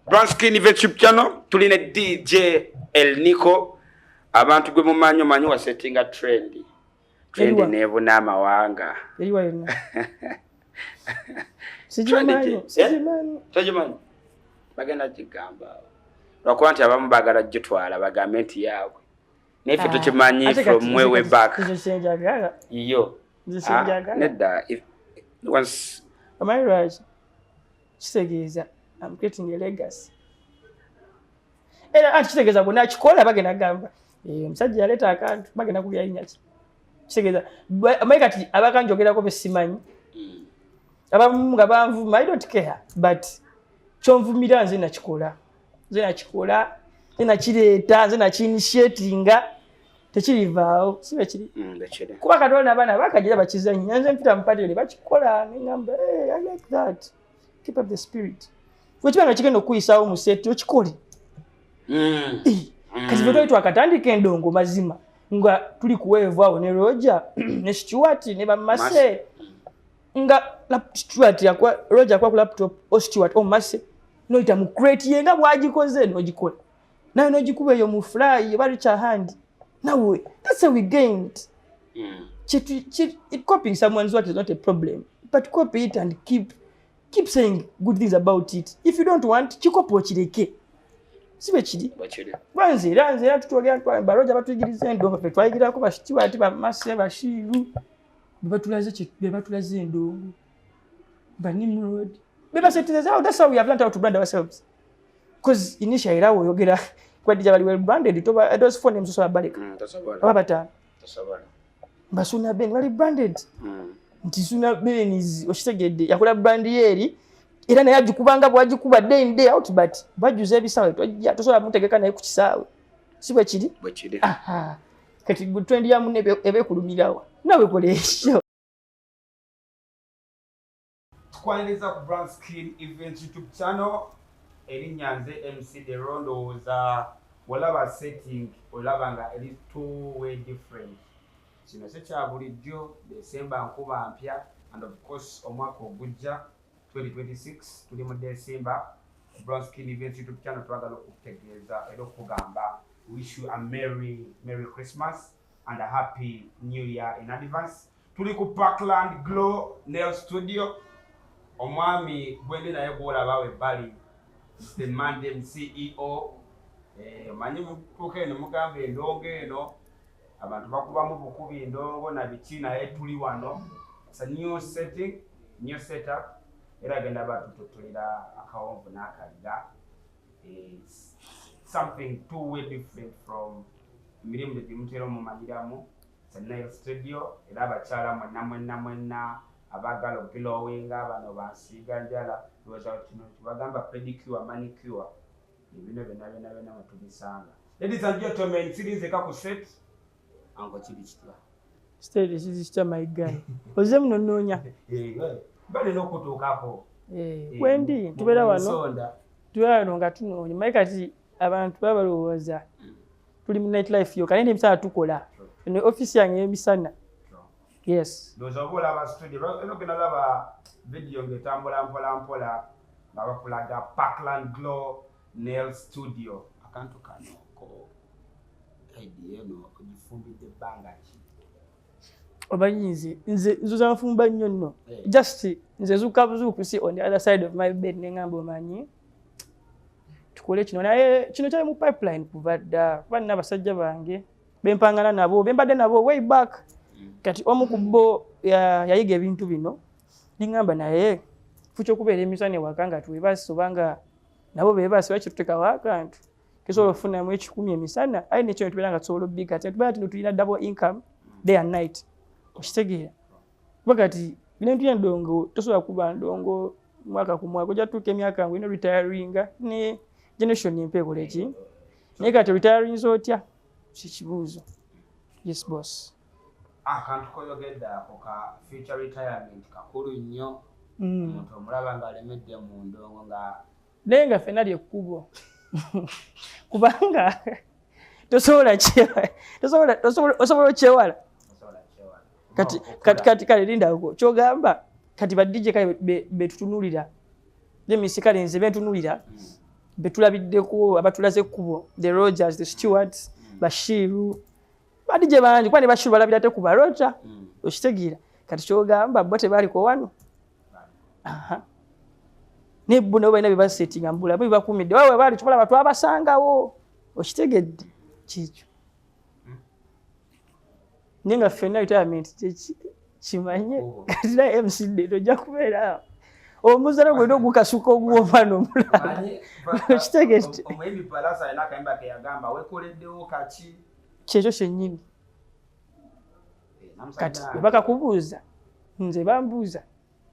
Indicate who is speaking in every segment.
Speaker 1: Branskin Event Channel, tulina DJ El Nico. Abantu gwe mumanyi, omanyi wasettinga trend, trend nebuna amawanga.
Speaker 2: Eriwa yonna sigimanyi.
Speaker 1: Eh?
Speaker 2: Sigimanyi.
Speaker 1: Togimanyi, bagenda gigamba lwakuba nti abamu baagala gitwala bagambe nti yaabwe, naye ffe
Speaker 2: Ah,
Speaker 1: tukimanyi
Speaker 2: ate
Speaker 1: from
Speaker 2: kati
Speaker 1: way way back.
Speaker 2: Nze kyenjagala.
Speaker 1: Yo.
Speaker 2: Nze
Speaker 1: Ah,
Speaker 2: kyenjagala.
Speaker 1: Nedda, once
Speaker 2: Omanyi lwaki? Kitegeeza I'm creating a legacy. Era anti kitegeeza bwe nakikola bagenda kugamba, "Eh, omusajja yaleeta akantu," bagenda kubya linnya ki. Kitegeeza omanyi kati abakanjogerako besimanyi, abamu nga banvuma, I don't care, but kyonvumira nze nakikola, nze nakikola, nze nakireeta, nze nakiinitiatinga, tekirivaawo, si bwe kiri?
Speaker 1: Bekiri.
Speaker 2: Kuba katonda abaana bakagira bakizannya. Nze mpita mu party ne bakikola neŋŋamba, "Hey, I like that, keep up the spirit." Bwekiba nga kigenda okukuyisaawo mu set, okikole. Eh, kati fe twali twakatandika endongo, mazima nga tuli ku wave awo ne Roger ne Stewart ne bamase nga Stewart yakwa Roger akwa ku laptop o Stewart o Mase, noyita mu crate ye nga bwagikoze n'ogikola nawe n'ogikuba eyo mu fly oba Richard Hand nawe. That's how we gained. Copying someone's work is not a problem, but copy it and keep saying good things about it. If you don't want kikopa, okireke, si bwe kiri?
Speaker 1: Bwekiri.
Speaker 2: Kuba nze era tutwogera baroja batuyigiriza endongo, ffe twayigirako baStewart, bamase, Bashiru, be batulaze endongo, banimrod bebasetereza. That's how we have learned how to brand ourselves, because initially era oyogera kwadija bali well branded, toba those phone names osobola baleka.
Speaker 1: Tosobola.
Speaker 2: Oba bataano.
Speaker 1: Tosobola.
Speaker 2: Basuna Ben bali branded nti Suna Ben okitegedde, yakola brand ye eri era naye agikubanga bwagikuba day in, day out, but bajjuza ebisaawe, tojja tosobola mutegeka naye ku kisaawe, si bwe kiri?
Speaker 1: Bwekiri.
Speaker 2: Aha. Kati gwe trend ya munne eba ekulumirawa, nawe kola ekyo.
Speaker 1: Tukwaniriza ku Brand Skin Event YouTube Channel. Erinnya nze MC Dero. Ndowooza olaba setting, olaba nga eri two way different. Kino si kya bulijjo. Desemba nkuba mpya and of course omwaka ogujja 2026, tuli mu Desemba. Brand Skin Event YouTube Channel twagala okutegeeza era okugamba, wish you a merry, merry Christmas and a happy New Year in advance. Tuli ku Parkland Glow Nail Studio. Omwami gwendi naye gwolaba ebbali, the Mandem CEO. Eh, omanyi mutuuka eno mugamba endongo eno abantu bakubamu bukubi endongo na biki, naye tuli wano. It's a new setting, new setup, era agenda batututulira akawonvu n'akaliga. It's something too way different from emirimu gye mutera omumanyiramu. It's a nail studio, era abakyala mwenna mwenna mwenna abaagala oglowinga, bano bansiiga njala, ndowooza kino kibagamba pedicure, manicure, ebino byonna byonna byonna mwetubisanga. Ladies and gentlemen, sirinzeka ku set anko kiri kitya?
Speaker 2: State kiri kitya, my guy? Oze muno nnoonya.
Speaker 1: Balina okutuukako.
Speaker 2: Wendi tubeera wano.
Speaker 1: Nsonda.
Speaker 2: Tubeera wano nga tunoonya. Maye kati abantu baba balowooza tuli mu night life yokka, naye n'emisana tukola. Eno ofiisi yange ey'emisana, yes.
Speaker 1: Ndowooza oba olaba studio era ogenda olaba video ng'etambula mpola mpola nga bakulaga Parkland Glow Nail Studio. Akantu kano ko idea eno ogifumbidde ebbanga ki?
Speaker 2: Omanyi nze nzuza nfumba nnyo nno.
Speaker 1: Eh.
Speaker 2: Just nze nzuuka buzuukusi on the other side of my bed neŋŋamba, omanyi tukole kino, naye kino kyali mu pipeline kuva dda, kuba nina abasajja bange bempangana nabo, bembadde nabo way back. Kati omu ku bo yayiga ebintu bino, neŋŋamba naye fuki okubeera emisana ewaka nga twebase oba nga nabo beebase, lwaki tutekawo akantu tusobola okufunamu 1,000 emisana, aye nekyo netubeera nga tusobola obbika tubeera tino tulina double income day and night, okitegeera? Kuba kati bino ebintu byendongo tosobola kuba ndongo mwaka ku mwaka, ojja tuuka emyaka nga olina retiringa ne generation empa ekola eki, naye kati retirinza otya, kikibuuzo. Yes, boss.
Speaker 1: Akantu koyogedde ako ka future retirement kakulu nnyo. Omuntu omulaba ng'alemedde mu ndongo nga
Speaker 2: Naye nga ffenna lyekkubo, kubanga tosobola tosobola okyewala.
Speaker 1: Osobola kyewala.
Speaker 2: Kati
Speaker 1: Okula.
Speaker 2: Kati kale lindako, kyogamba kati ba DJ kale betutunulira lemisi, kale nze bentunulira. Betulabiddeko abatulaze ekkubo, the Rogers, the Stewarts, Bashiru, ba DJ bangi, kuba ne Bashiru balabira te ku ba Roger. Okitegeera? Kati kyogamba bo tebaliko wano? Aha. Naye bo nabo balina bye basetinga mbula bo bibakuumidde wawe baali kibalaba twabasangawo. Okitegedde? Kikyo. Naye nga ffenna retirement kimanye. Kati naye MCD tojja kubeera awo, omuzano gwena ogukasuka oguwomwana omulala. Okitegedde?
Speaker 1: Omuyimbi Palasa alina akayimba ke yagamba, "Wekoleddewo kaki?"
Speaker 2: Kyekyo kyennyini. Kati bwe bakakubuuza, nze bambuuza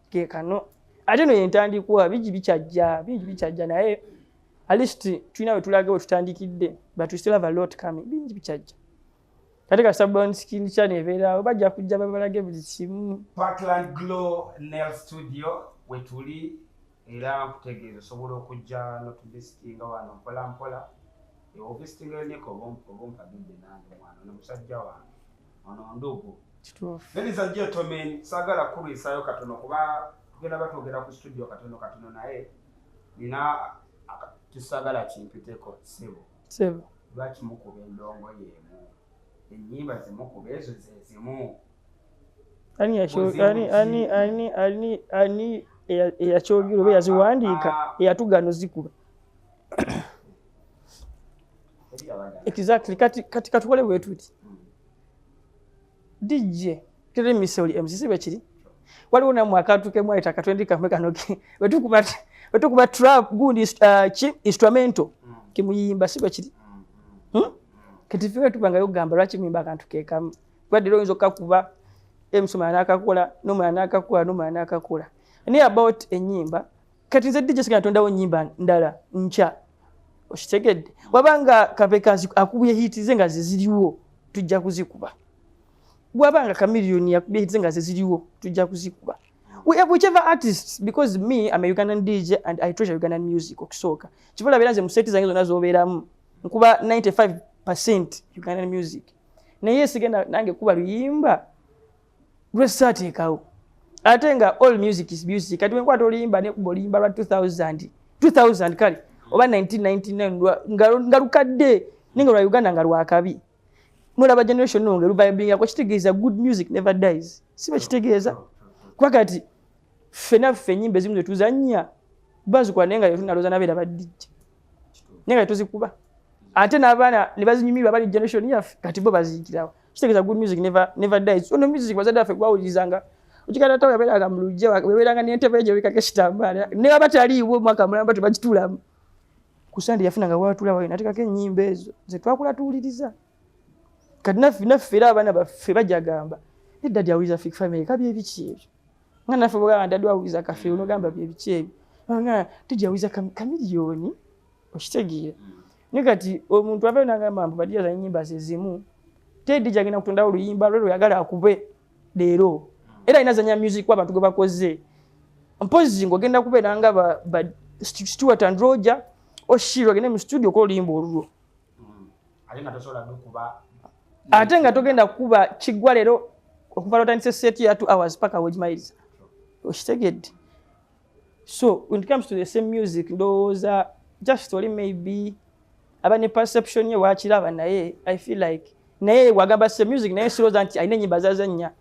Speaker 2: ke kano, ate no yentandikwa, bingi bikyajja, bingi bikyajja, naye at least tulina we tulaga we tutandikidde, but we still have a lot coming. Bingi bikyajja. Ate kasita Brown Skin channel ebeerawo, bajja kujja babalage buli kimu.
Speaker 1: Parkland Glow Nail Studio wetuli, era nkutegeeza osobola okujja notuvisitinga wano mpola mpola. Ovisitinga eneko oba ompagidde nange mwana ono musajja wange ono ndugu.
Speaker 2: Kituufu.
Speaker 1: Ladies and gentlemen, saagala kulwisaayo katono kuba tugenda batwogera ku studio katono katono, naye nina kisaagala kimpiteko, ssebo.
Speaker 2: Sebo.
Speaker 1: Lwaki mukuba endongo y'emu? Ennyimba zemukuba ezo ze zimu.
Speaker 2: Ani ani eyakyogera oba eyaziwandiika, eyatugano zikuba?
Speaker 1: Eri abagala.
Speaker 2: Exactly. Kati katukole bwe tuti. DJ teremise oli MC, si bwe kiri? Waliwo nammwe akantu ke mwayita akatwendi kamwe kano bwe tukuba trap gundi, ki instrumental kemuyimba, si bwe kiri? Hmm? Kati ffe tubangayo okugamba, lwaki muyimba akantu kekamu? Kuba leero oyinza okukakuba, MC omulala n'akakola, n'omulala n'akakola, n'omulala n'akakola. Naye about ennyimba, kati nze DJ sigenda tondawo nnyimba ndala nkya. Okitegedde? Wabanga Kapeka akubye hit ze nga zeziriwo, tujja kuzikuba. Bwabanga Chameleone yakubye hit ze nga zeziriwo, tujja kuzikuba. We have whichever artists, because me, I'm a Ugandan DJ and I treasure Ugandan music. Okusooka kibalabira nze mu set zange zonna z'obeeramu nkuba 95% Ugandan music, naye sigenda nange kuba luyimba lwesaateekawo, ate nga all music is music. Kati wenkwata oluyimba nekuba oluyimba lwa 2000 2000 kale oba 1999 nga lukadde, naye nga lwa Uganda, nga lwakabi, nolaba generation no nga luvibingako, kitegeeza good music never dies, si bwe kitegeeza? Kuba kati ffena ffe ennyimba ezimu zetuzannya bazikuba, naye nga tetunalooza nabeera ba DJ, naye nga tetuzikuba, ate n'abaana ne bazinyumirwa bali generation yaffe, kati bo baziyigirawo. Kitegeeza good music never dies. Ono music bazadde baffe gwawulirizanga, okikata tawe yabeeranga mu luggya, webeeranga n'entebe egyo ebikako ekitambaala, ne baba taliiwo omwaka mulamba tebagituulamu. Ku Sande yafunanga watuula wayo nateekako ennyimba ezo ze twakula tuwuliriza. Kati naffe era abaana baffe bajja gamba, "Nedda, daddy awuliriza Fik Family, kabyebiki ebyo?" Nga naffe bwegamba, "Daddy awuliriza Kafeero," nogamba, "Byebiki ebyo?" Nga daddy awuliriza Chameleone. Okitegeera? Naye kati omuntu avayo nagamba mbu ba DJ azanya ennyimba ze zimu, te DJ agenda kutondawo oluyimba lwe lweyagala akube leero, era alina zanya music w'abantu gwe bakoze. Mpozi ng'ogenda kubeera nga ba Stewart and Roger Oshiro, agende mu studio okola oluyimba olulwo.
Speaker 1: Ate nga tosobola dukuba.
Speaker 2: Ate nga togenda kuba kiggwa leero okuva lwotandise set ya 2 hours paka wegimaliriza. Okitegedde? So when it comes to the same music, ndowooza just oli maybe aba ne perception ye wakiraba, naye I feel like naye wagamba same music, naye sirowooza nti alina ennyimba zazannya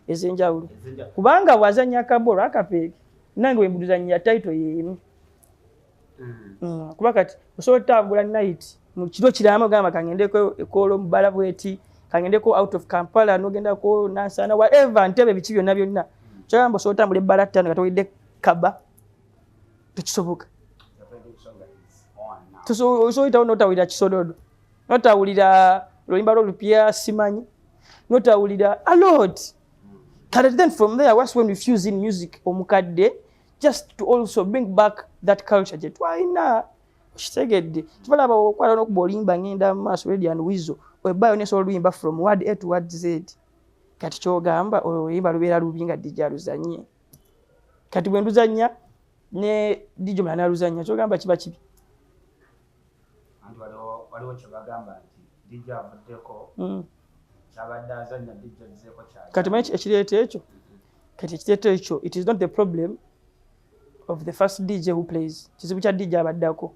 Speaker 2: ez'enjawulo, kubanga bw'azannya akabolo akapeeke, nange wembuduzannya title yeemu. Kuba kati osobola otambula night mu kiro kiramba, ogamba kangendeko ekoolo mubala bweti, kangendeko out of Kampala, nogendako Nansana, whatever, Ntebe, biki byonna byonna. Kyagamba osobola otambula ebbala ttaano nga towulidde kaba? Tekisoboka. Osobola oyitawo notawulira kisododo, notawulira oluyimba lwolupya, simanyi, notawulira a lot. Kale then from there, was when we fuse in music omukadde, just to also bring back that culture gye twalina. Okitegedde? Kibalaba okwala n'okuba oluyimba ngenda mu maaso, Radio and Weasel webayo nesobola oluyimba from word A to word Z. Kati kyogamba olwo oluyimba lubeera lubi nga DJ aluzanye? Kati bwe nduzannya ne DJ omulala naluzannya, kyogamba kiba kibi?
Speaker 1: Anti waliwo kyebagamba nti DJ avuddeko, kyabadde azannya DJ azzeeko kyali.
Speaker 2: Kati manyi ekireeta ekyo? Kati ekireeta ekyo, it is not the problem of the first DJ who plays. Kizibu kya DJ abaddako.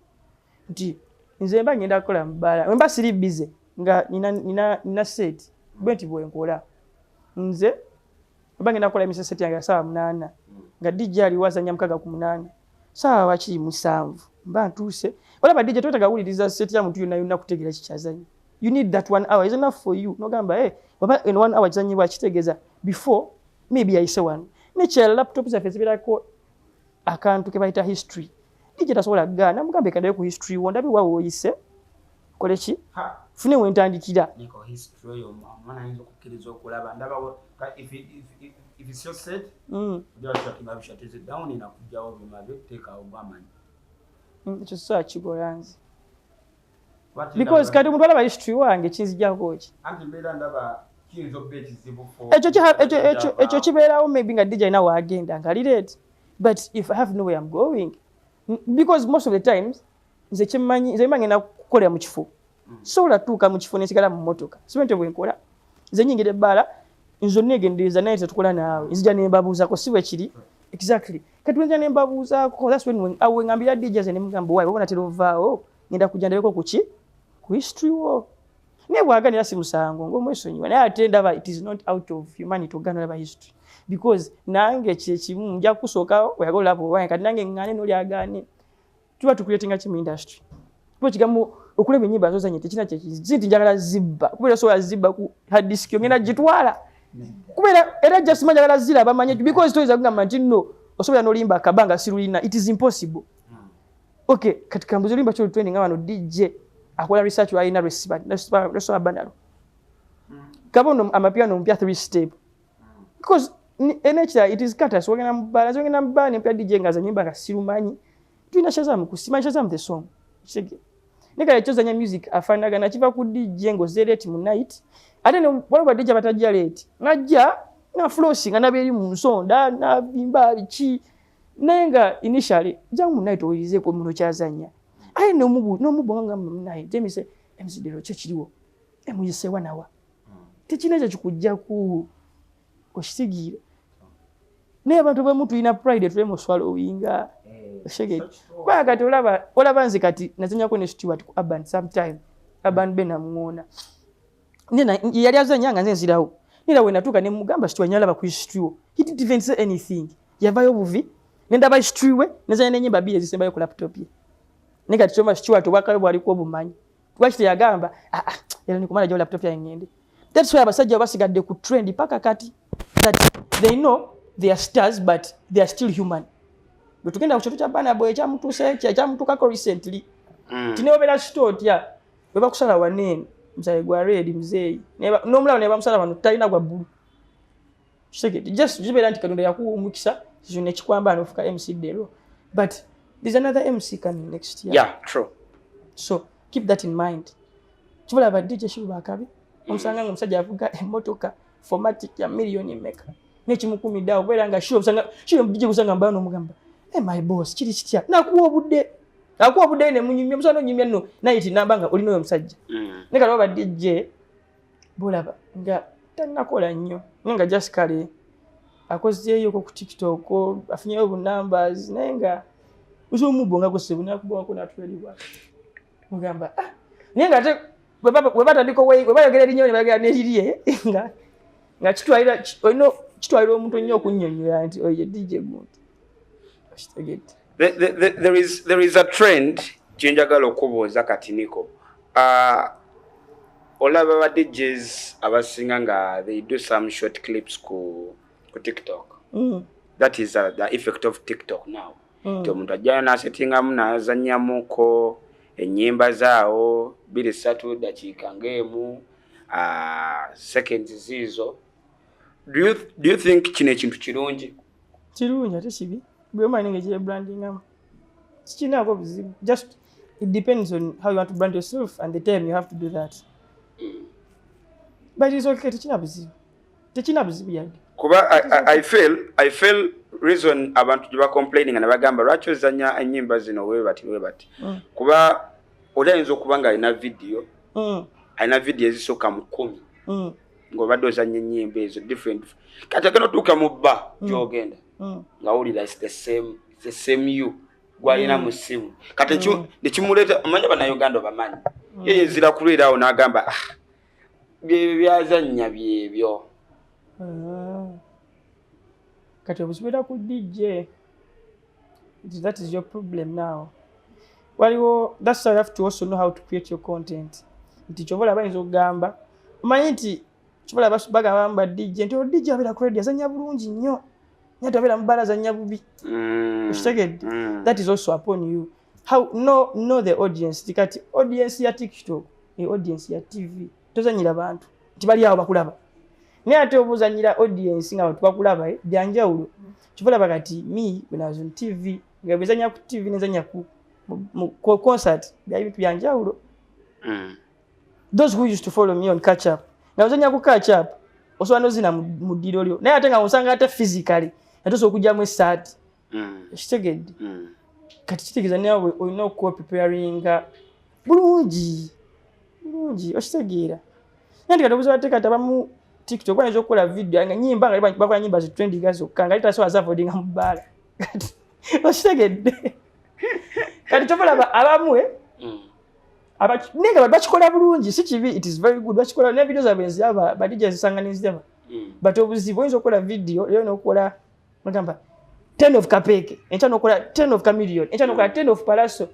Speaker 2: Nti nze mba ngenda kukola mu bbaala, mba siri busy nga nina set bwe nti bwe nkola. Nze mba ngenda kukola MC set yange ya 8:00, nga DJ aliwo azannya 7:54, saawa wakiri 7 mba ntuuse. Olaba DJ toyetaaga wuliriza set ya muntu yonna yonna kutegeera kikyazannya. You need that one hour is enough for you. Nogamba, hey, waba in one hour kizanyibwa, kitegeeza before maybe yayise wano. Nekirala, laptop zaffe zibeerako akantu ke bayita history. DJ tasobola kugaana, mugambe kandayo ku history wo, ndabe wa woyise, kole ki, fune wentandikira.
Speaker 1: Niko history oyo omwana ayinza okukkiriza okulaba ndaba if it's your set, ojja bishatize down nakugjawo byuma byo teekawo gwamanyi.
Speaker 2: Ekyo sobola kigola nze, because kati omuntu alaba history wange kinzijjako ki?
Speaker 1: Anti mbeera ndaba kiyinza okuba ekizibu.
Speaker 2: Ekyo kibeerawo maybe nga DJ alina waagenda nga ali late, but if I have no way I'm going, because most of the times nze kyemmanyi, nze mba ngenda kukolera mu kifo, sobola tuuka mu kifo nensigala mu mmotoka. Sibe nti bwe nkola, nze nyingira ebbaala, nze oneegendereza, naye tetukola naawe, nzija nembabuuzako. Si bwe kiri? Exactly. Kati bwe nzija nembabuuzaako, that's when awo wengambira DJ ze nemugamba, "Waayi, oba natera ovaawo, ngenda kujja ndabeko kuki ku history wo." Naye bwaganira si musango ng'omwesonyiwa, naye ate ndaba it is not out of humanity ogaana olaba history, because nange kyekimu nja kusooka oyagala olaba owange, kati nange ŋŋaane n'oli agaane, tuba tucreatinga ki mu industry? Kuba ekigambo okulaba ennyimba zozanye tekina kyekizi nti njagala zibba, kubeera osobola zibba ku hard disk, ogenda gitwala, kubeera era just njagala ziraba manye, because toyinza kugamba nti nno osobola n'olimba akabanga sirulina. It is impossible. Okay, kati kambuzi olimba kyoli trending nga wano DJ akola research lwalina lwesiba banalo kabono amapiano omupya three step, because enekira it is katas wagenda mu bbala, wagenda mu bbala nempya DJ nga azanyimba nga sirumanyi. Tulina Shazam, kusimanyi Shazam the song kisege, naye kale kyozanya music afaanagana kiva ku DJ ng'ozze late mu night. Ate waliwo ba DJ batajja late, ng'ajja na flossing nga nabeeri mu nsonda nabimba biki, naye nga initially jangu mu night owulirizeeko muno kyazanya, aye n'omubonga nga naye James MC Dero kyo kiriwo emuyisewa nawa tekirina ekyo kikujjaku okitegeera. Naye abantu abamu tulina pride, tulema oswallowinga, oshegere. Kubanga kati olaba nze kati nazanyako ne Stewart ku Urban sometime, Urban be namuŋoona yali azanya nga nze nzirawo, nera we natuuka ne mugamba, "Stewart, nyalaba ku history wo." He didn't even say anything, yavayo buvi nendaba history we, nezanya n'ennyimba bbiri ezisembayo ku laptop ye. Naye kati kyoma Stewart obwakayo bwaliko obumanyi, lwaki teyagamba, "Ah, ah, era nikumala jawo laptop yange ngende"? That's why abasajja basigadde ku trend paka kati, that they know they are stars but they are still human. Bwe tugenda ku kintu kya Burna Boy ekyamutuuse, ekyamutuukako recently, tineobeera star otya, bwe bakusala waneeno musayi gwa red muzeeyi, n'omulaba ne bamusala wano talina gwa bbulu. Kitegedde? Just kibeera nti Katonda yakuwa omukisa kino nekikwamba nofuka MC Dero, but there's another MC coming next year.
Speaker 1: Yeah, true.
Speaker 2: So keep that in mind. Kibula DJ shibu bakabi omusanga nga omusajja avuga emmotoka 4Matic ya miliyoni meka nekimukumidde awo, kubeera nga shiro osanga shiro DJ kusanga mbao n'omugamba, "Hey, my boss, kiri kitya?" Nakuwa obudde, akuwa obudde ne munyumya omusana onyumya nno nayiti namba nga olina oyo omusajja. Naye kati oba DJ bolaba nga tannakola nnyo, naye nga just kale akozeeyoko ku TikTok, afunyeyo bunumbers, naye nga osobola omubongako sebu nakubongako natwalibwa mugamba, ah, naye nga ate bwe batandika bwe bayogera erinnya ne bayogera n'erirye nga kitwalira olina kitwalira omuntu nnyo okunnyonnyola nti oyo ye DJ gundi, okitegedde?
Speaker 1: There is a trend kyenjagala okubuuza kati niko, olaba ba DJs abasinga nga they do some short clips ku TikTok. That is the effect of TikTok now, nti omuntu ajjayo n'asetingamu n'azannyamuko ennyimba zaawo bbiri ssatu dakiika ng'emu, seconds ziizo. Do you think kino ekintu kirungi?
Speaker 2: Kirungi ate kibi, bwe omanyi engeri gyebrandingamu kikinaako buzibu. Just it depends on how you want to brand yourself and the time you have to do that, but it's okay, tekina buzibu, tekina buzibu yadde.
Speaker 1: Kuba I feel reason abantu gye bacomplaininga ne bagamba lwaki ozanya ennyimba zino we bati we bati, kuba oli ayinza okuba nga alina video, alina video ezisooka mu 10 ng'obadde ozanya ennyimba ezo different. Kati agenda otuuka mu bba gy'ogenda nga wulira it's the same you. Gwalina mu ssimu kati nekimuleeta. Omanyi Bannayuganda obamanyi, ye yezira kulwerawo n'agamba, "Ah, byebyo byazannya byebyo."
Speaker 2: Ah. Kati obuzibu ku DJ, that is your problem now. Waliwo, that's how you have to also know how to create your content, nti kyova olaba bayinza okugamba, omanyi nti kyova olaba bagamba ba DJ nti o DJ abeera ku radio azannya bulungi nnyo, naye tabeera mu bbaala azannya bubi. Okitegedde?
Speaker 1: Mm.
Speaker 2: That is also upon you, how know the audience. Ti kati audience ya TikTok ne audience ya TV, tozanyira bantu nti bali awo bakulaba, naye ate oba ozanyira audience nga bantu bakulaba, byanjawulo. Kyova olaba kati me, when I was on TV, nga bwezanya ku TV nezanya ku concert, byali bintu byanjawulo. Those who used to follow me on catch up, nga ozanya ku catch up, osobola nozina mu ddiro lyo, naye ate nga osanga ate physically ate osobola okugyamu essaati. Ekitegedde?
Speaker 1: Mm.
Speaker 2: Kati kitegeeza nawe olina okuba preparinga bulungi bulungi, okitegeera? Naye nti kati obuzibu ate kati abamu TikTok bayinza okukola video nga nyimba nga bakola nyimba zitrendinga zokka, nga litasobola zavodinga mu bbaala. Kati okitegedde? Kati kyova olaba abamu naye nga bakikola bulungi, si kibi, it is very good, bakikola ne video zaabwe nziraba, ba DJ zisanga nenziraba. But obuzibu, oyinza okukola video leero nokola ogamba 10 of Kapeke, enkya nokola 10 of Chameleon, enkya nokola 10 of Palaso,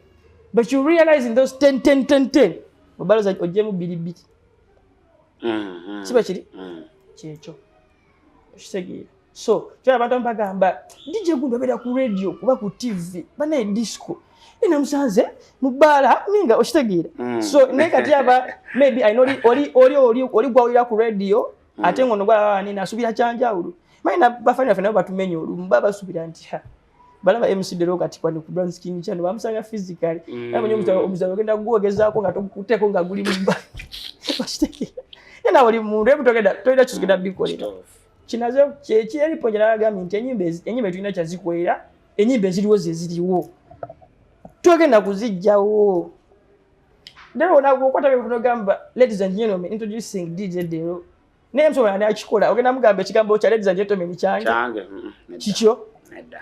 Speaker 2: but you realize in those 10 10 10 10 obaloza ogyemu bbiri bbiri. Kiba kiri kyekyo, okitegeera? So kyala abantu abamu bagamba DJ gundi abeera ku radio kuba ku TV banaye disco namusanze mu bbaala ninga, okitegeera? So naye kati aba maybe alina oli gwawulira ku radio, ate ngono gwalaba nini asuubira kyanjawulo. Manyi bafaani baffe nabo batumenya olumu, baba basuubira nti ha balaba MC Dero kati kwani ku Brown Skin Channel bamusanga physically. Naye omuzalo ogenda gwogezaako nga tokuteeko nga guli mu bba, okitegeera? Naye nawe oli muntu ebi togenda tolina kizigenda bikolera. Kinaze kyeripo nje nagambye nti enyimba tulina kyazikolera, enyimba eziriwo ze ziriwo, togenda kuzijjawo. Dero okwata nogamba, "Ladies and gentlemen, introducing DJ Dero," naye musobola nakikola, ogenda mugamba ekigambo kya "ladies and gentlemen" kyange?
Speaker 1: Kyange.
Speaker 2: Kikyo?
Speaker 1: Nedda.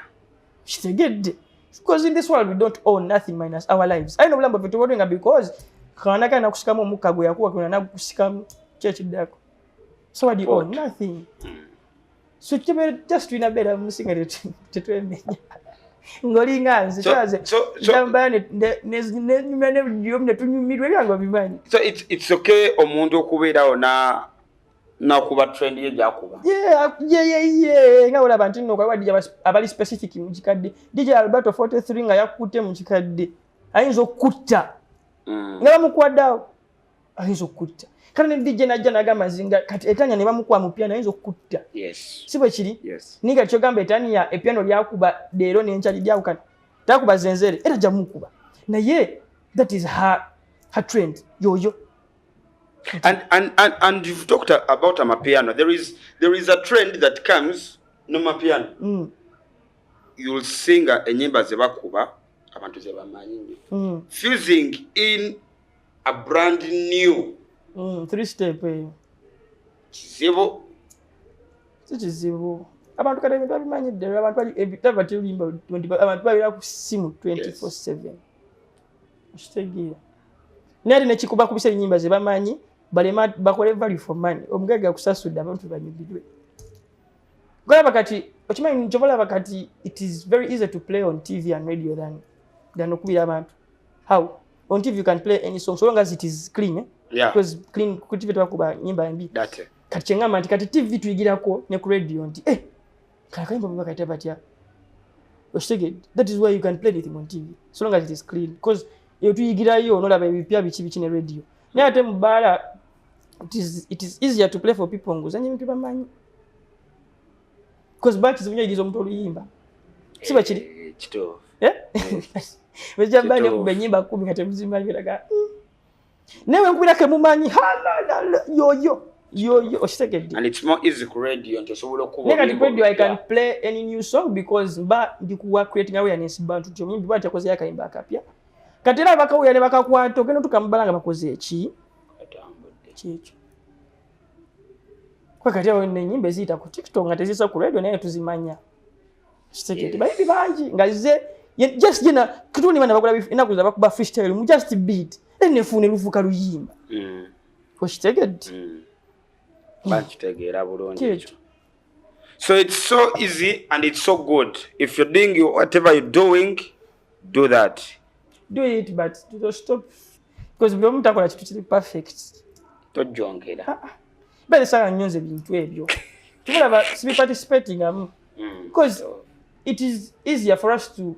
Speaker 2: Kitegedde? Because in this world we don't own nothing minus our lives. Ayina obulamu bwaffe tubodwenga because kana kana kusikamu omukka gwe yakuwa, kuna nagukusikamu kyekiddako. So what do you own?
Speaker 1: What?
Speaker 2: Nothing. So kibeera just tulina beera mu nsi nga tetwemenya ng'olinga nze kyaze ntambala nenyumya nebyomu netunyumirwa ebyange obimanyi.
Speaker 1: So it's okay omuntu okubeerawo na nakuba trend ye gyakuba.
Speaker 2: Ye nga olaba nti nno kwaliwa DJ abali specific mu kikadde. DJ Alberto 43 nga yakutte mu kikadde ayinza okutta nga bamukuwaddeawo ayinza okutta. Kale ne DJ najja nagamba nzinga kati etanya ne bamukuwa mu piano ayinza okutta. Si bwe kiri?
Speaker 1: Yes.
Speaker 2: Ninga kyogamba etania epiano lyakuba leero n'enkya lyawukana, takuba zenzere era ajja mukuba, naye that is her trend yoyo.
Speaker 1: And you've talked about amapiano. There is a trend that comes no mapiano. You'll sing enyimba ze bakuba abantu ze bamanyi nnyo. Fusing in a brand new
Speaker 2: Three step eyo.
Speaker 1: Kizibu.
Speaker 2: Si kizibu, abantu kati ebintu babimanyidde. Abantu bali taba terulimba 20, abantu babeera ku ssimu 24/7, okitegeera? Naye ate nekikuba kubisa enyimba ze bamanyi, balema bakole value for money. Omugagga akusasudde, abantu banyumirwe. Golaba kati okimanyi kyova olaba kati it is very easy to play on TV and radio than okubira abantu. How on TV you can play any song so long as it is clean, eh? Because clean ku TV tebakuba nyimba mbi.
Speaker 1: That.
Speaker 2: Kati kyeŋŋamba nti kati TV tuyigirako ne ku radio nti kala kayimba bwe bakayita batya, okitegedde? That is why you can play anything on TV so long as it is clean, because eyo tuyigirayo nolaba ebipya biki biki ne radio. Naye ate mu bbaala it is easier to play for people ng'ozanya ebintu bamanyi, because ba kizibu nnyo oyigiriza omuntu oluyimba, si bwe kiri?
Speaker 1: Kituufu.
Speaker 2: Eh? Bwejja bba
Speaker 1: Kituufu.
Speaker 2: nekuba ennyimba 10 nga temuzimanyi, olaga, Naye wenkubirako emumanyi halala yoyo yoyo, okitegedde?
Speaker 1: And it's more easy ku radio nti osobola okuba
Speaker 2: Naye kati
Speaker 1: oluyimba
Speaker 2: radio I can
Speaker 1: olupya.
Speaker 2: play any new song because mba ndikuwa creating awareness bantu nti omuyimbi bwati akozeyo akayimba akapya. Kati era abakawuya ne bakakwata, ogenda otuuka mu bbala nga bakoze eki?
Speaker 1: Katambudde.
Speaker 2: Kyekyo. Kwa kati awo ennyimba eziyita ku TikTok nga teziyisa ku radio naye tuzimanya. Kitegedde?
Speaker 1: Yes.
Speaker 2: Bayimbi bangi nga ze Just jena kituni bana bakola ennaku za bakuba freestyle mu just beat, then nefuune lufuuka luyimba. Okitegedde?
Speaker 1: Bakitegeera bulungi.
Speaker 2: Kyekyo.
Speaker 1: So it's so easy and it's so good. If you're doing whatever you're doing, do that.
Speaker 2: Do it, but don't stop, because buli omu takola kintu kiri perfect.
Speaker 1: Tojongera.
Speaker 2: Beere saala nnyo nze bintu ebyo tubulaba sibiparticipatingamu, because it is easier for us to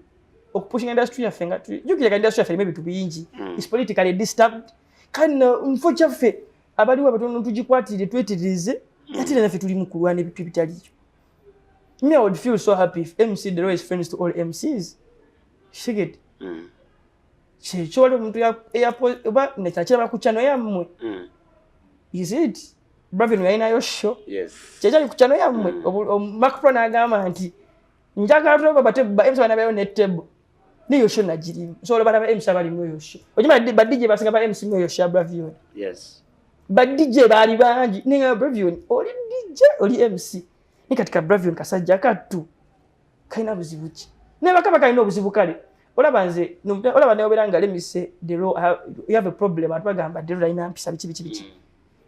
Speaker 2: okupushinga industry yaffe nga jjukira ka industry yaffe erimu ebintu bingi, is politically disturbed. Kale no nfo kyaffe abaliwo abatono tugikwatirire, twetereze, ate era naffe tuli mu kulwana ebintu ebitaliyo. Me, I would feel so happy if MC Dero is friends to all MCs. Shigit. Kyekyo wali omuntu oba nekyakiraba ku channel yammwe. Is it Bravin yalinayo show?
Speaker 1: Yes.
Speaker 2: Kyekyali ku channel yammwe. Mark Pro n'agamba nti njagala tulaba ba MC banabayo ne table. Neyo show nagirimu. Nsobola balaba MC abalimu eyo show. Okimanyi ba DJ basinga ba MC mu eyo show ya Bravion.
Speaker 1: Yes.
Speaker 2: Ba DJ baali bangi. Naye nga Bravion oli DJ oli MC. Naye kati ka Bravion kasajja kattu kalina buzibu ki? Naye bakaba kalina obuzibu kale. Olaba nze olaba neobeera nga let me say the raw you have a problem, abantu bagamba Dero alina mpisa biki biki biki.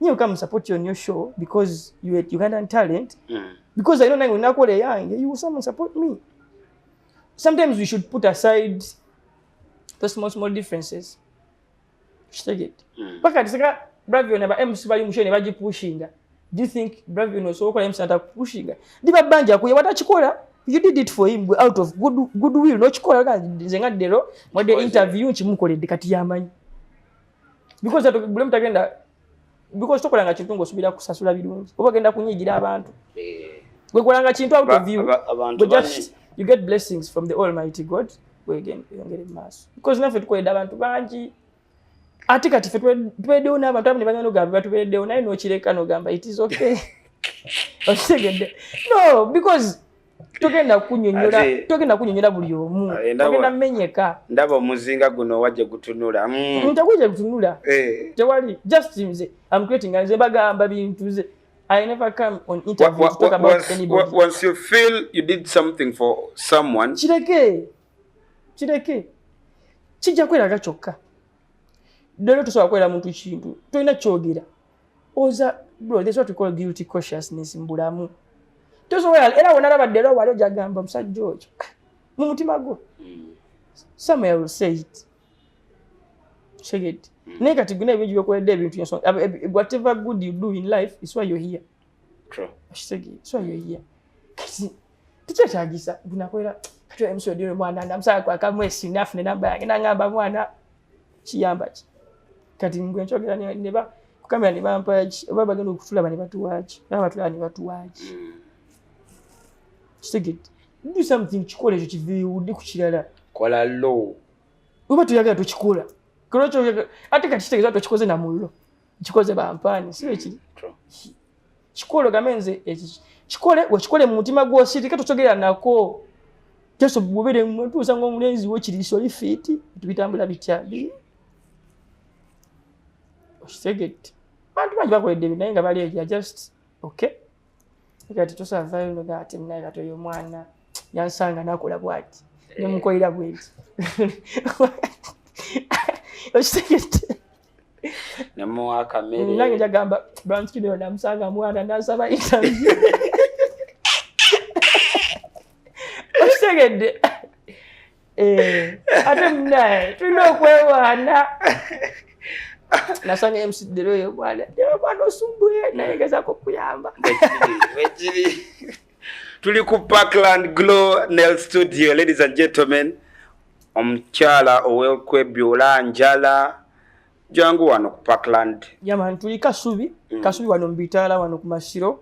Speaker 2: You come support you on your show because you are Ugandan talent. Because I know nange nakola eyange, you will someone support me. Sometimes we should put aside the small small differences. Kitegedde? Paka tiseka Bravion aba MC bali mu show ne bagipushinga. Do you think Bravion osobola okukola MC atakupushinga? Diba bbanja akuye watakikola. You did it for him out of goodwill. N'okikola nga nze nga Dero mwadde interview nkimukoledde kati yamanyi. Because ate buli omu tagenda, because tokolanga kintu ng'osuubira kusasula birungi oba ogenda kunyiigira abantu. Gwe kolanga kintu out of you.
Speaker 1: Abantu
Speaker 2: But just you get blessings from the Almighty God. Wegende mu maaso. Because naffe tukoledde abantu bangi. Ate kati ffe tubereddewo n'abantu abamu ne bagenda n'ogamba batubereddewo naye n'okireka n'ogamba it is okay. Okitegedde? No, because togenda kunnyonnyola, togenda kunnyonnyola buli omu. Togenda menyeka.
Speaker 1: Ndaba omuzinga guno wajje gutunula.
Speaker 2: Ntakujja gutunula. Tewali, just nze I'm creating, nze mbagamba bintu nze. I never come on interview to talk about anybody.
Speaker 1: Once you feel you did something for someone,
Speaker 2: Kireke. Kireke. Kijja kweraga kyokka. Leero tosobola kwera muntu kintu. Tolina kyogera. Oza, bro, there's what we call guilty consciousness mu bulamu. Tosobola, era wonna alaba leero wali ojja gamba omusajja oyo. Mu mutima gwo. Somewhere will say it. Check it. Naye kati guna ebintu by'okoledde ebintu ensonga, whatever good you do in life is why you're here.
Speaker 1: True.
Speaker 2: Okitegeera? It's why you're here. Kati tekyetaagisa gunakolera kati MC Odero mwana namusaba kwakamwesi nafuna enamba yange nangamba mwana kiyamba ki? Kati ngwe nkyogera ne ba ku kamera ne bampa ki? Oba bagenda okutulaba ne batuwa ki? Oba batulaba ne batuwa ki? Kitegedde? Do something, kikole ekyo kiveewo odde ku kirala.
Speaker 1: Kola low.
Speaker 2: Oba toyagala tokikola. Kola kyoyagala. Ate kati kitegeeza tokikoze na muliro. Kikoze bampaani, si bwe kiri?
Speaker 1: True.
Speaker 2: Kikole ogambe nze ekyo kikole, wekikole mu mutima gwo osirike tokyogera nako. Just bw'obeera otuusa ng'omulenzi wo kiriisa oli fiiti, ebintu bitambula bitya? Okitegedde? Abantu bangi bakoledde ebintu naye nga bali eyo just okay. Kati tosaavaayo noga ate munaye kati oyo omwana yansanga n'akola bw'ati. Ne mukolera bw'eti. Okitegedde?
Speaker 1: Nemuwa akamere.
Speaker 2: Nange njagamba Brown Skin oyo namusanga mwana n'asaba interview. Okitegedde? Ate munaye tulina okwewaana. Nasanga MC Dero oyo mwana. Dero mwana osumbuye naye ngezaako okuyamba.
Speaker 1: Wekiri. Tuli ku Parkland Glow Nail Studio, ladies and gentlemen. Omukyala ow'okwebyola njala jangu wano ku Parkland.
Speaker 2: Yaman tuli Kasubi, Kasubi wano mu bitaala wano ku Masiro,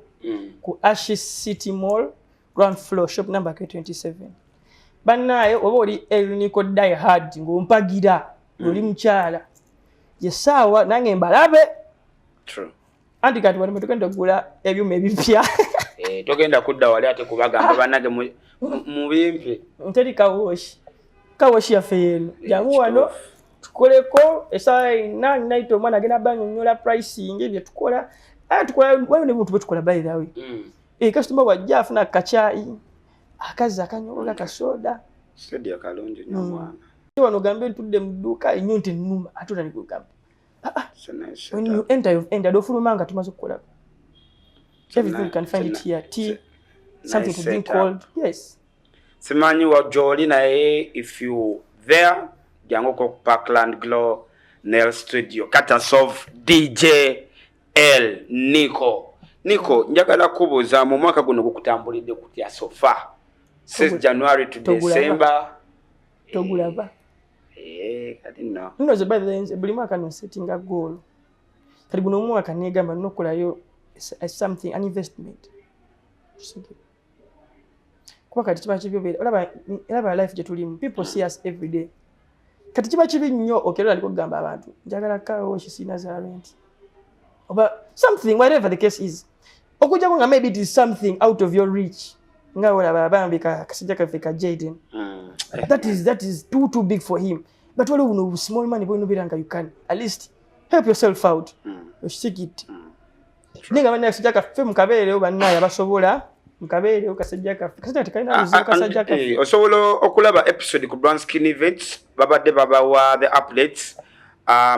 Speaker 2: ku Ashes City Mall, ground floor, shop number K27. Bannaaye oba oli Elnico die hard ng'ompagira oli mukyala. Ye ssaawa nange mbalabe.
Speaker 1: True.
Speaker 2: Anti kati wano tugenda okugula ebyuma ebipya.
Speaker 1: Togenda kudda wali ate kubagamba bannange mubimpe.
Speaker 2: Nteri kawoshi. Kawoshi yaffe yeeno. Jangu wano tukoleko essaawa ena nayita omwana agenda bannyonnyola pricing bye tukola. Tukola waliwo n'ebintu bye tukola by the way. Customer bw'ajja afuna akacaayi, akazzi akanyogoga kasoda.
Speaker 1: Studio kalungi nnyo mwana.
Speaker 2: Wano gambe ntudde mu dduuka, ennyonta ennuma, ate otandika okugamba, "Ah, ah."
Speaker 1: It's a nice
Speaker 2: When you
Speaker 1: setup.
Speaker 2: enter, you've entered. Ofuluma nga tumaze okukola everything, you can find it
Speaker 1: It's a
Speaker 2: here, tea, something
Speaker 1: nice
Speaker 2: to drink
Speaker 1: setup.
Speaker 2: cold, yes.
Speaker 1: Simanyi wa gy'oli, naye if you there, jangu ku Parkland Glow Nail Studio, courtesy of DJ El Nico. Nico, njagala kubuuza, mu mwaka guno gukutambulidde kutya so far since January to
Speaker 2: Togulaba.
Speaker 1: December?
Speaker 2: Togulaba.
Speaker 1: Eh, kati nno.
Speaker 2: Nno ze, by the way, nze buli mwaka nonsettinga goal. Kati guno omwaka negamba nina okukolayo something, an investment. Kisiige. Kuba kati kiba kibi obeera olaba, olaba life gye tulimu, people see us every day. Kati kiba kibi nnyo okeera aliko okugamba abantu, "Njagala car wash, siina za rent," oba something, whatever the case is, okujjako nga maybe it is something out of your reach, nga olaba abambi kasajja kaffe ka Jaden. That is too big for him, but waliwo buno bu small money bwolina obeera nga you can at least help yourself out. Okitegedde? Naye nga bannaye, kasajja kaffe mukabeerewo, bannaye abasobola mukabeerewo, kasajja kaffe, kasajja tekalina buzibu, kasajja kaffe.
Speaker 1: Eh, osobola okulaba episode ku Brown Skin Events, babadde babawa the updates.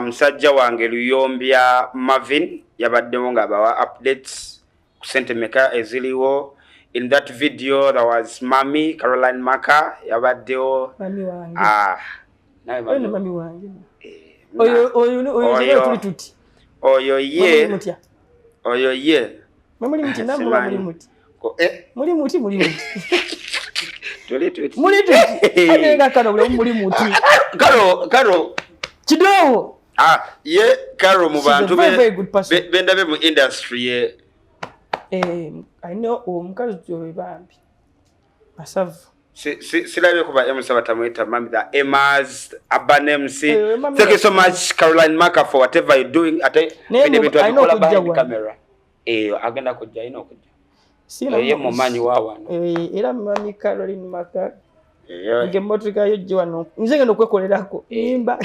Speaker 1: Musajja wange Luyombya Marvin yabaddewo ng'abawa updates ku sente meka eziriwo. In that video there was Mami Caroline Maka yabaddewo.
Speaker 2: Mami wange.
Speaker 1: Ah, nawe.
Speaker 2: Oyo ne
Speaker 1: Mami.
Speaker 2: Mami wange.
Speaker 1: Eh,
Speaker 2: Oyo
Speaker 1: Oyo.
Speaker 2: tuli tuti.
Speaker 1: Oyo
Speaker 2: Mwe
Speaker 1: ye.
Speaker 2: muli mutya?
Speaker 1: Oyo ye.
Speaker 2: Mwe muli muti nammwe oba muli
Speaker 1: Simanyi.
Speaker 2: muti?
Speaker 1: Eh,
Speaker 2: Muli muti, muli muti.
Speaker 1: Tuli tuti.
Speaker 2: Muli tuti, ate nga kano buli omu muli muti.
Speaker 1: Karo, Karo.
Speaker 2: Kidoowo.
Speaker 1: Ah, ye Karo mu
Speaker 2: She's a
Speaker 1: bantu
Speaker 2: very, very good person.
Speaker 1: bendabe mu industry ye.
Speaker 2: Eh, alina omukazi oyo bambi masavu.
Speaker 1: Sirabye kuba MC batamuyita mami, the Emas Urban MC.
Speaker 2: Eh, mami.
Speaker 1: Thank you so much, Caroline Maka, for whatever you're doing. Ate
Speaker 2: Naye
Speaker 1: bino ebintu
Speaker 2: alina
Speaker 1: abikola
Speaker 2: okujja
Speaker 1: behind
Speaker 2: wano.
Speaker 1: camera. Eh, agenda kujja, alina okujja.
Speaker 2: Siina.
Speaker 1: Ye mumanyi wa wano.
Speaker 2: Eh, era mami Caroline Maka,
Speaker 1: Eh,
Speaker 2: nga emmotoka yo gye wano, nze ngenda okwekolerako nimba,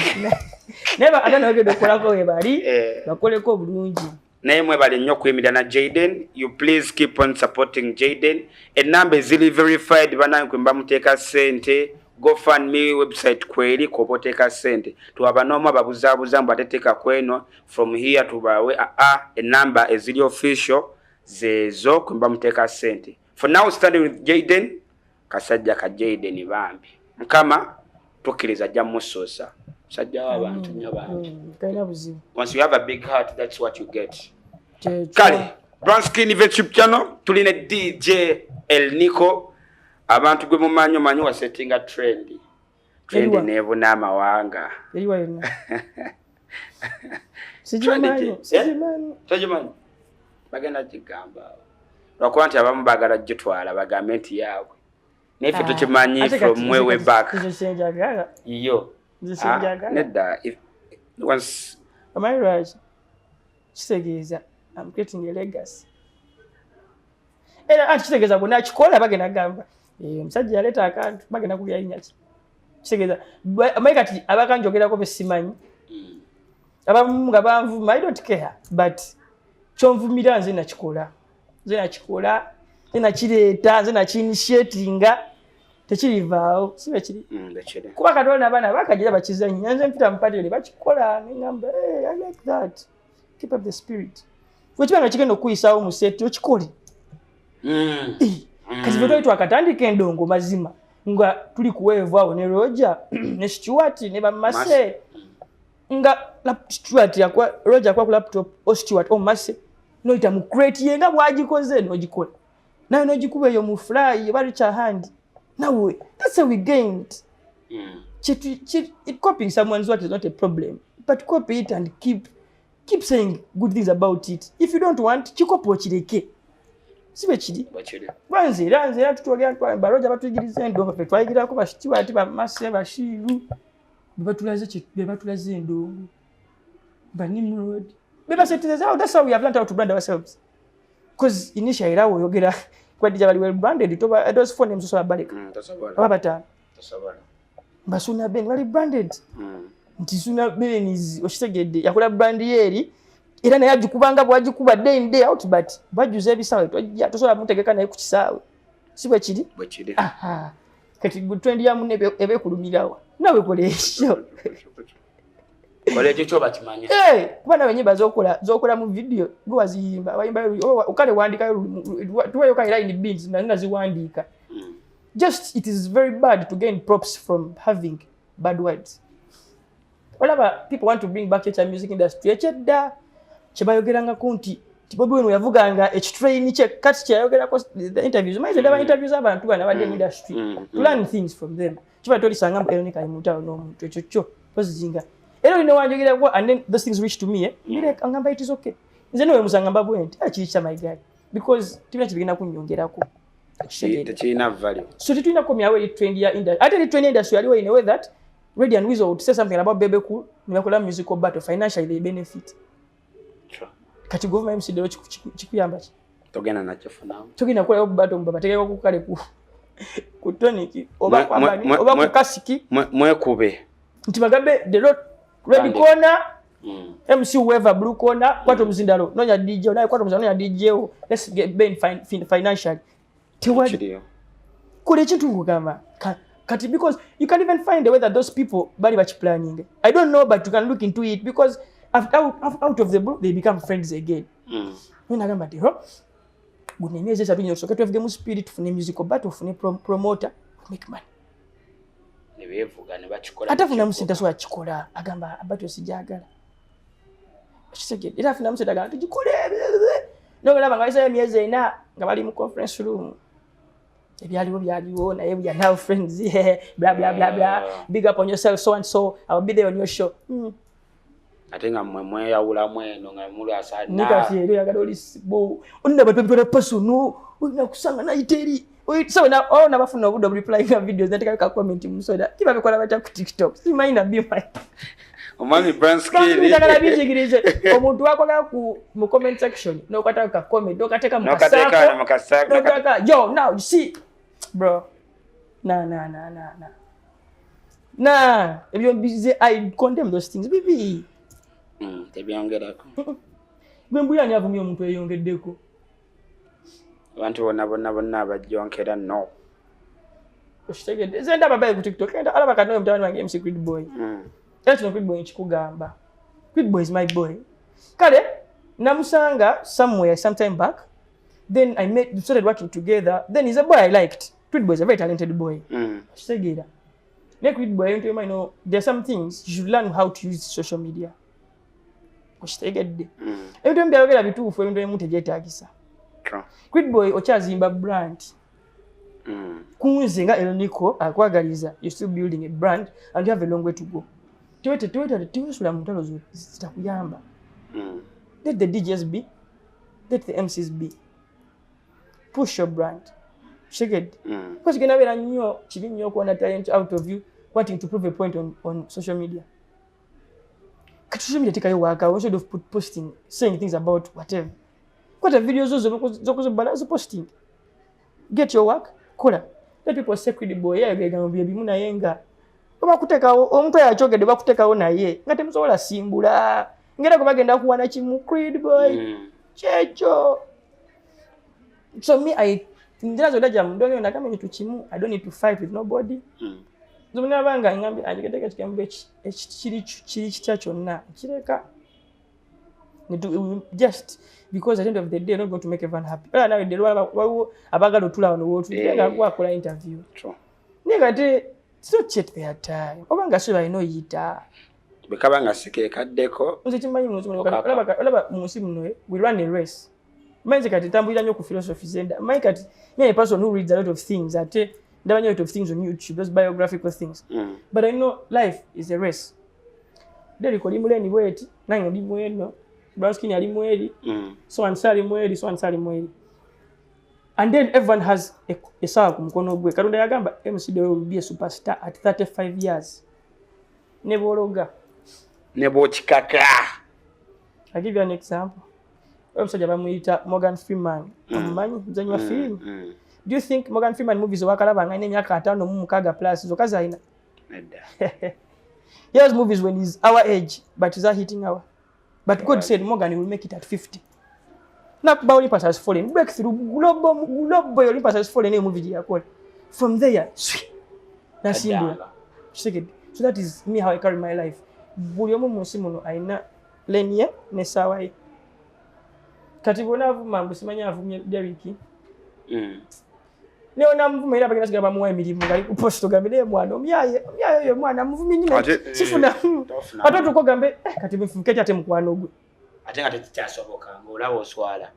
Speaker 2: naye ate nabagenda okukolako we bali.
Speaker 1: Eh.
Speaker 2: Bakoleko obulungi.
Speaker 1: Naye mwebale nnyo okuyimirira na Jaden. You please keep on supporting Jaden. Enamba eziri verified, banange, kwe mba muteeka ssente, GoFundMe website kweri kwoba oteeka ssente. Tuwaba n'omu ababuzaabuza mbu ateteeka kweno, from here tubawe aa enamba eziri official zeezo kwe mba muteeka ssente. For now, standing with Jaden, kasajja ka Jaden bambi, Mukama tukkiriza ajja musuusa, musajja w'abantu nnyo bambi.
Speaker 2: Kalina buzibu.
Speaker 1: Once you have a big heart, that's what you get.
Speaker 2: Kyekyo.
Speaker 1: Kale, Brown Skin Event YouTube channel, tulina DJ El Nico, abantu gwe mumanyi, omanyi wasettinga trend, trend
Speaker 2: Eriwa?
Speaker 1: nebuna amawanga.
Speaker 2: Eriwa yonna?
Speaker 1: Trend
Speaker 2: Sigimanyi.
Speaker 1: ki?
Speaker 2: Sigimanyi.
Speaker 1: Togimanyi? Bagenda gigamba lwakuba nti abamu baagala gitwala bagambe nti yaabwe, naye ffe
Speaker 2: Ah,
Speaker 1: tukimanyi
Speaker 2: ate
Speaker 1: from
Speaker 2: kati
Speaker 1: way way back.
Speaker 2: nze kyenjagala.
Speaker 1: Yo.
Speaker 2: Nze
Speaker 1: Ah,
Speaker 2: kyenjagala.
Speaker 1: nedda. Once
Speaker 2: Omanyi lwaki? Kitegeeza I'm creating a legacy. Era anti kitegeeza bwonna akikola bagenda kugamba, "Eh, omusajja yaleeta akantu," bagenda kubya linnya ki. Kitegeeza omanyi kati abakanjogerako besimanyi, abamu nga banvuma, I don't care, but kyonvumira nze nakikola, nze nakikola, nze nakireeta, nze nakiinitiatinga, tekirivaawo, si bwe kiri?
Speaker 1: Mm, bekiri.
Speaker 2: Kuba kati olina abaana bakagira bakizannya, nze mpita mu party ne bakikola neŋŋamba, "Hey, I like that, keep up the spirit." Bwe kiba nga kigenda okuyisaawo mu set, okikole. Eh, kati ffe twali twakatandika endongo, mazima nga tuli kuweevu awo ne Roger ne Stewart ne bamase, nga Stewart yakwa Roger akwa ku laptop o Stewart o Mase, noyita mu crate ye nga bwagikoze n'ogikola nawe n'ogikuba eyo mu fly oba Richard Hand nawe. That's how we gained. Copying someone's work is not a problem, but copy it and keep saying good things about it. If you don't want, kikopa okireke, si bwe kiri?
Speaker 1: Bwekiri.
Speaker 2: Kuba nze era tutwogera baroja batuyigiriza endongo, ffe twayigirako baStewart, bamase, Bashiru, be batulaze endongo, banimrod bebasetereza. That's how we have learned how to brand ourselves, because initially era oyogera kwadija bali well branded, toba those four names osobola baleka.
Speaker 1: Tosobola.
Speaker 2: Aba bataano.
Speaker 1: Tosobola.
Speaker 2: Basuna Ben bali branded nti Suna Ben okitegedde, yakola brand ye eri, era naye agikubanga bwagikuba day in day out, but bajjuza ebisaawe, tojja tosobola mutegeka naye ku kisaawe, si bwe kiri?
Speaker 1: Bwekiri.
Speaker 2: Aha. Kati gwe trend ya munne eba ekulumirawa? Nawe kola ekyo.
Speaker 1: Kola ekyo kyoba kimanye.
Speaker 2: Eh, kuba nawe enyimba zokola mu video gwe waziyimba, wayimba kale wandikayo, tuweyo kale line beats na naziwandiika. Just it is very bad to gain props from having bad words. Olaba people want to bring back ekya music industry ekyedda kyebayogerangako nti Bobi Wine yavuganga ekitrain kye, kati kyeyayogerako the interviews. Mayize ndaba interviews z'abantu bano abadde mu industry to learn things from them. Kiba tolisanga mbu Eronika ali mu ntalo n'omuntu, ekyo kyo pozizinga era olina wanjogerako, and then those things reach to me, eh? Mbireka, ngamba it is okay. Nze niwe musanga mba bwe nti kiri kya my guy, because tibina kibigenda kunnyongerako.
Speaker 1: Tekirina value.
Speaker 2: So tetulina kukomyawo eri trend ya industry. Ate eri trend ya industry yaliwo in a way that Radio and Weasel would say something about Bebe Cool ne bakola musical battle, financially they benefit. Kati government MC dero kikuyamba ki?
Speaker 1: Togenda nakifunamu.
Speaker 2: Togenda kukolayo battle mbu bateekeko ku kale ku tonic oba kwabani oba ku kasiki.
Speaker 1: Mwekube.
Speaker 2: Nti bagambe the road red corner, MC whoever blue corner, kwata omuzindalo nonya DJ naye, kwata omuzindalo nonya DJ wo, let's get ben financially. Tewali kola ekintu nkugamba kati, because you can even find a way that those people bali bakiplanning. I don't know, but you can look into it, because out of the blue they become friends again. Nagamba nti ho guno emyezi 3 gino tusooke twevugemu speed, tufune musical battle, tufune promoter, make money.
Speaker 1: Ne beevuga ne bakikola.
Speaker 2: Ate afunamu sente, tasobola kikola, agamba battle sijagala. Kitegedde? Era afunamu sente, agamba tugikole. Nolaba nga bayisayo emyezi 4 nga bali mu conference room, ebyaliwo byaliwo, naye we are now friends, blah blah blah blah, big up on yourself, so and so, I will be there on your show.
Speaker 1: Ate nga mmwe mweyawulamu eno nga muli asana.
Speaker 2: Nikati eri oyagala oli bo onna bantu babitwala personal, olina kusanga nayita eri. So na oh nabafuna obudde obureplyinga videos, natekayo ka comment musoda kibabikola batya ku TikTok, simanyi na be my
Speaker 1: Omwami Branskin.
Speaker 2: Njagala binjigirize omuntu wakola ku mu comment section n'okwata ka comment n'okateeka mu
Speaker 1: N'okateeka mu kasaako.
Speaker 2: N'okateeka, yo, now you see, bro, na na na na na na ebyo mbize, I condemn those things bibi.
Speaker 1: Tebyongerako.
Speaker 2: Gwe mbuya ani avumye omuntu eyongeddeko?
Speaker 1: Abantu bonna bonna bonna abajjonkera no.
Speaker 2: Okitegedde? Nze ndaba bayi ku TikTok, enda alaba kati n'oyo mutabani wange MC Creed Boy. Era kino Creed Boy nkikugamba, Creed Boy is my boy. Kale namusanga somewhere sometime back, then I met, we started working together, then he's a boy I liked. Creed Boy is a very talented boy. Okitegeera? Naye Creed Boy, ebintu ebimu, I know there are some things you should learn how to use social media. Okitegedde? Ebintu ebimu byayogera bituufu, ebintu ebimu tebyetaagisa. Creed Boy okyazimba brand. Kunze nga Elonico akwagaliza, you're still building a brand and you have a long way to go. Tewesula mu ntalo zitakuyamba. Let the DJs be, let the MCs be, push your brand. Kitegedde? Because kigenda beera nnyo kibi nnyo okuona talent out of you wanting to prove a point on social media. Kati social media tekayo waka instead of posting, saying things about whatever. Kwata video zo zokuzibala posting, get your work, kola. Let people say Creed Boy yayo ebigambo bye bimu, naye nga bakuteekawo omuntu oyo akyogedde, bakuteekawo naye nga temusobola simbula ngera gwe bagenda kuwana kimu Creed Boy. Kyekyo. So me, I nzira zonna gya mudongo nagamba ekintu kimu, I don't need to fight with nobody. Nze munabanga ngambye anjigedeko ekigambo kiri kitya kyonna kireka. Just because at the end of the day, you're not going to make everyone happy. Era nawe ddala waliwo abaagala otula wano wootudde nga gwakola interview. Naye nga ate it's not yet their time, oba nga si balina oyita.
Speaker 1: Bwe kaba nga si keekaddeko.
Speaker 2: Nze kimanyi mu nsi muno,
Speaker 1: Okaka.
Speaker 2: Olaba mu nsi muno, we run a race. Manyi nze kati ntambulira nnyo ku philosophy zenda. Manyi kati me, a person who reads a lot of things, ate ndaba nnyo a lot of things on YouTube, those biographical things. But I know life is a race. Derek oli muleni bweti, nange ndi mweno, Brownskin ali mweri, so and so ali mweri, so and so ali mweri, and then everyone has essaawa ku mukono gwe. Katonda yagamba MC Deo will be a superstar at 35 years ne bwologa.
Speaker 1: Ne bw'okikaka.
Speaker 2: I give you an example. Omusajja bamuyita Morgan Freeman, omumanyi? Muzanyi wa firimu. Do you think Morgan Freeman movies owakalaba nga alina emyaka 56 plus zokka zalina?
Speaker 1: Nedda.
Speaker 2: He has movies when he's our age, but he's hitting our, but God said Morgan will make it at 50. Nakuba Olympus Has Fallen, breakthrough, global, global. Olympus Has Fallen, eyo movie gye yakola, from there swi. Nasimbula.
Speaker 1: Addanga.
Speaker 2: Kitegedde? So that is me, how I carry my life. Buli omu mu nsi muno alina lane ye n'essaawa ye. Kati bwona avuma mbu simanyi avumye Derrick, naye onamuvuma era bagenda sigala bamuwa emirimu ngali ku post, ogambe naye mwana omyaye, omyaye oyo mwana muvumye nnyo.
Speaker 1: Ate,
Speaker 2: sifuna.
Speaker 1: Tofuna.
Speaker 2: Ate otuuka ogambe, "Eh, kati bifuuke ate mukwano gwe."
Speaker 1: Ate nga tekikyasoboka ng'olaba oswala.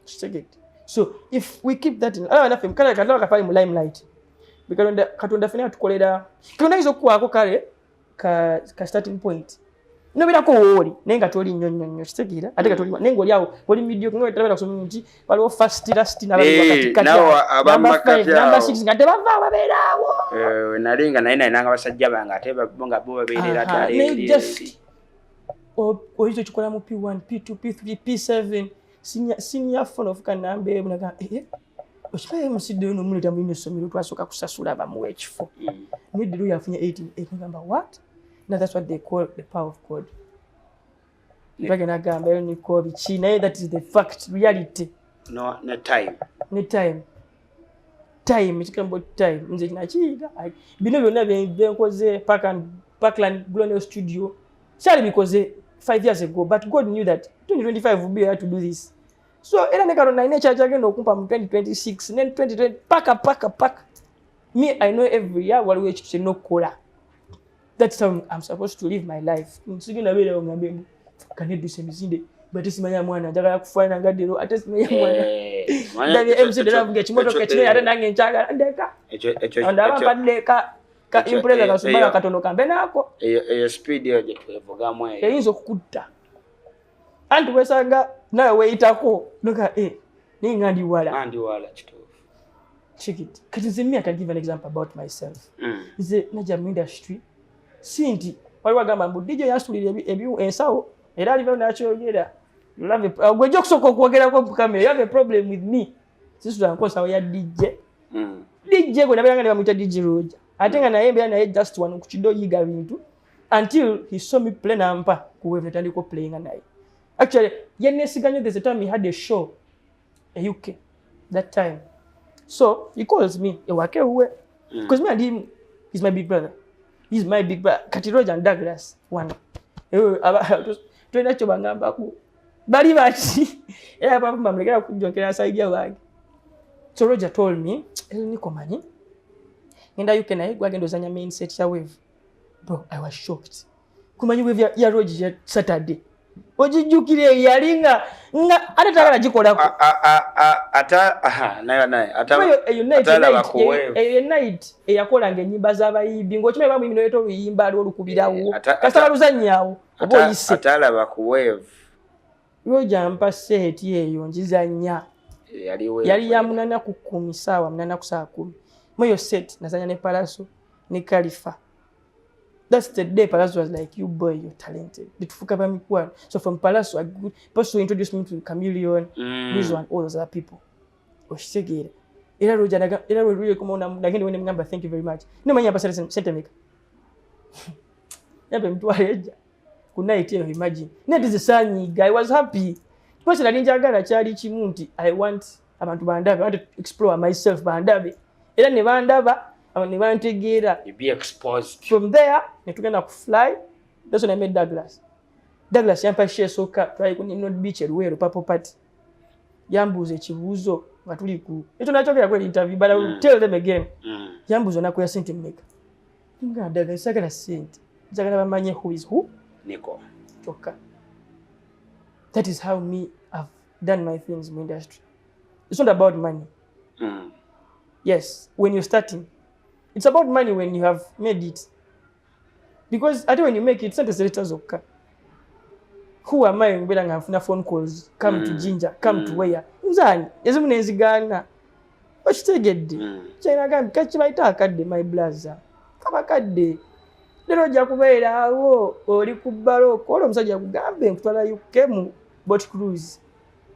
Speaker 2: Kitegedde? So if we keep that in, alaba naffe kale katonda kafali mu limelight. Katonda, Katonda ffena atukolera. Katonda ayinza okukuwaako kale ka starting point nobeerako wooli, naye nga toli nnyo nnyo nnyo, kitegeera? Ate nga toli, naye ng'oli awo oli mediocre, nga tabera kusoma nti waliwo first, last, n'abali
Speaker 1: Eh,
Speaker 2: wakati kati
Speaker 1: nawe
Speaker 2: awo,
Speaker 1: abamu
Speaker 2: number
Speaker 1: makati
Speaker 2: 5, number
Speaker 1: awo.
Speaker 2: 6, nga tebava babeera awo.
Speaker 1: Eh, nali nga naye nalinanga basajja bange, ate bo nga bo babeerera
Speaker 2: Aha,
Speaker 1: ddala
Speaker 2: naye
Speaker 1: eri.
Speaker 2: Just oyinza okikola mu P1, P2, P3, P7, senior four, nofuka namba emu, naga eh, okimanyi musiddeyo nomuleeta mulina essomero, twasooka kusasula bamuwa ekifo. Neddiro yafunye 88, nagamba, "What?" Now that's what they call the power of God. Bagenda gamba yo niko biki, naye that is the fact, reality.
Speaker 1: No, ne time.
Speaker 2: Ne time, time, ekigambo time nze nakiyiga. Bino byonna byenkoze, Parkland Glonial Studio, kyali bikoze 5 years ago, but God knew that 2025 would be here to do this. So era ne Katonda alina ekyali kyagenda okumpa mu 2026 ne 2020, paka paka paka. Me, I know every year waliwo ekintu kyerina okukola. That's how I'm supposed to live my life. Sigenda beerawo ngambe mbu kaneddusa emisinde, ate simanya mwana njagala kufaanana nga Dero, ate simanya mwana
Speaker 1: Eh,
Speaker 2: ndabye MC Dero avuga ekimotoka ekinene, ate nange nkyagala. Ndeka. Ndaba mpadde ka Impreza kasumala katono kambe naako.
Speaker 1: Eyo speed eyo gye twevugamu eyo.
Speaker 2: Eyinza okukutta, anti wesanga nawe weeyitako noga, eh, naye nga ndi wala.
Speaker 1: Nga ndi wala, kituufu.
Speaker 2: Check it. Kati nze, me, I can give an example about myself. Nze najja mu industry si nti waliwo agamba mbu DJ yansulira ensawo, era alivayo nakyogera. Gwe ojja okusooka okwogerako ku camera, you have a problem with me. Sisula nko nsawo ya DJ. DJ gwe nabeeranga ne bamuyita DJ Roger, ate nga naye mbeera naye just wano ku kido yiga bintu until he saw me play, nampa ku wave, netandika oplayinga naye. Actually yenesiga nnyo. There's a time he had a show e UK that time, so he calls me ewaka ewuwe because me and him, he's my big brother, he's my big brother. Kati Roger and Douglas wano, tulina kyo bagambako bali baki, era bamulekera kujjonkera nsaidia wange. So Roger told me, "Niko manyi ngenda UK, naye gwagenda ozanya main set ya wave." Bro, I was shocked. Kumanyi wave ya Roger ya Saturday, ogijjukira? Eyo yali nga ate tagala gikolako. Eyo night eyakolanga ennyimba z'abayimbi, ng'okimanyi bamuyimbi noleeta oluyimba aliwo olukubirawo, kasita baluzanyaawo oba oyise.
Speaker 1: Atalaba ku wave.
Speaker 2: Roger mpa set eyo ngizanya. Yali ya 8:50, saawa 8 ku saawa 10. Mweyo set nazanya ne Palaso ne Khalifa. That's the day Palaso was like, "You boy, you're talented." Netufuuka bamikwano. So from Palaso, Palaso introduced me to Chameleon, this one, all those other people, okitegeera? Era Roger, era nagenda wene mugamba, "Thank you very much." Nomanya mpa sente meka? Yampa emitwalo ejja ku night eyo. Imagine, naye tizisanyiga. I was happy because nali njagala kyali kimu nti I want abantu bandabe, I want to explore myself, bandabe, era ne bandaba ne bantegeera. From there netugenda ku fly. That's when I met Douglas. Douglas yampa show esooka, twali ku Nimrod Beach e Luweero, Purple Party. Yambuuza ekibuuzo nga tuli ku ekyo nakyogera kweri interview, but I will tell them again. Yambuuza, "Onaku ya sente mmeka?" Ngamba, "Douglas, sagala sente, njagala bamanye who is who."
Speaker 1: Niko.
Speaker 2: Kyokka that is how me have done my things mu industry. It's not about money. Yes, when you're starting it's about money. When you have made it, because ate when you make it, sente zireta zokka. Who am I mbeera nga nfuna phone calls, "Come to Jinja, come to where?" Nzani ezimu nenzigaana, okitegedde? Kyenagambye kakibayita akadde, my blaza, abakadde leero ojja kubeeraawo oli ku balooko, olwo omusajja akugambe, "Nkutwala UK mu boat cruise,"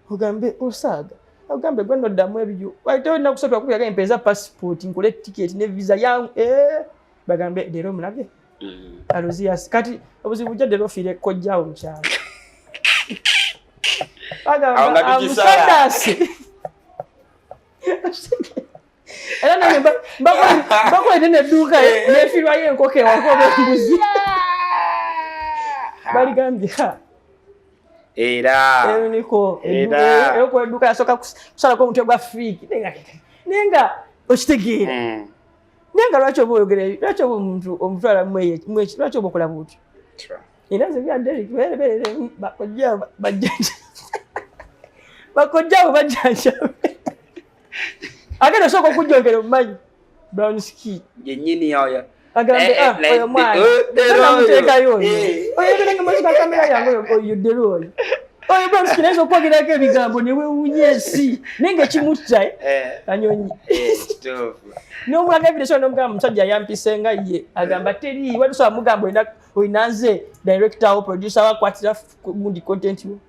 Speaker 2: ogambe osaaga, agambe gwe noddamu ebyo waitewo ennaku 3, akubira, "Mpeeza passport nkole ticket ne visa ya." Eh, bagambe leero omulabye. Alozias kati obuzibu bujja leero ofiire kojjaawo mu kyalo.
Speaker 1: Awo nga
Speaker 2: Bagamba
Speaker 1: tugisala.
Speaker 2: amusaddaase. Era nange mbakolete nedduuka nefiirwayo enkoko ewaka oba embuzi, baligambye ha.
Speaker 1: Era
Speaker 2: niko
Speaker 1: Era.
Speaker 2: Edduuka yasooka kusalako omutwe gwa Fiiki, naye nga okitegeera. Naye nga lwaki oba oyogera, lwaki oba omuntu omutwala mweki, lwaki oba okola bwotyo? Era nze bya Derek bereberere, bakojja bajjanja, bakojjaabo bajjanjabe, agenda osooka okujjongera omumanyi Brown Skin.
Speaker 1: Yennyini oyo.
Speaker 2: Agambe, "Ah, oyo mwana namuteekayo oyo." Oyo nga mazima kamera yange, oyo oyo ddera oyo oyo Brown Skin ayinza okwogerako ebigambo ne weewuunya ensi, naye nga ekimutta kanyonyi.
Speaker 1: Kituufu.
Speaker 2: N'omulaga evidence, n'omugamba omusajja yampise nga ye agamba teri watusobola mugamba olina olina nze director wo, producer wakwatira gundi content wo.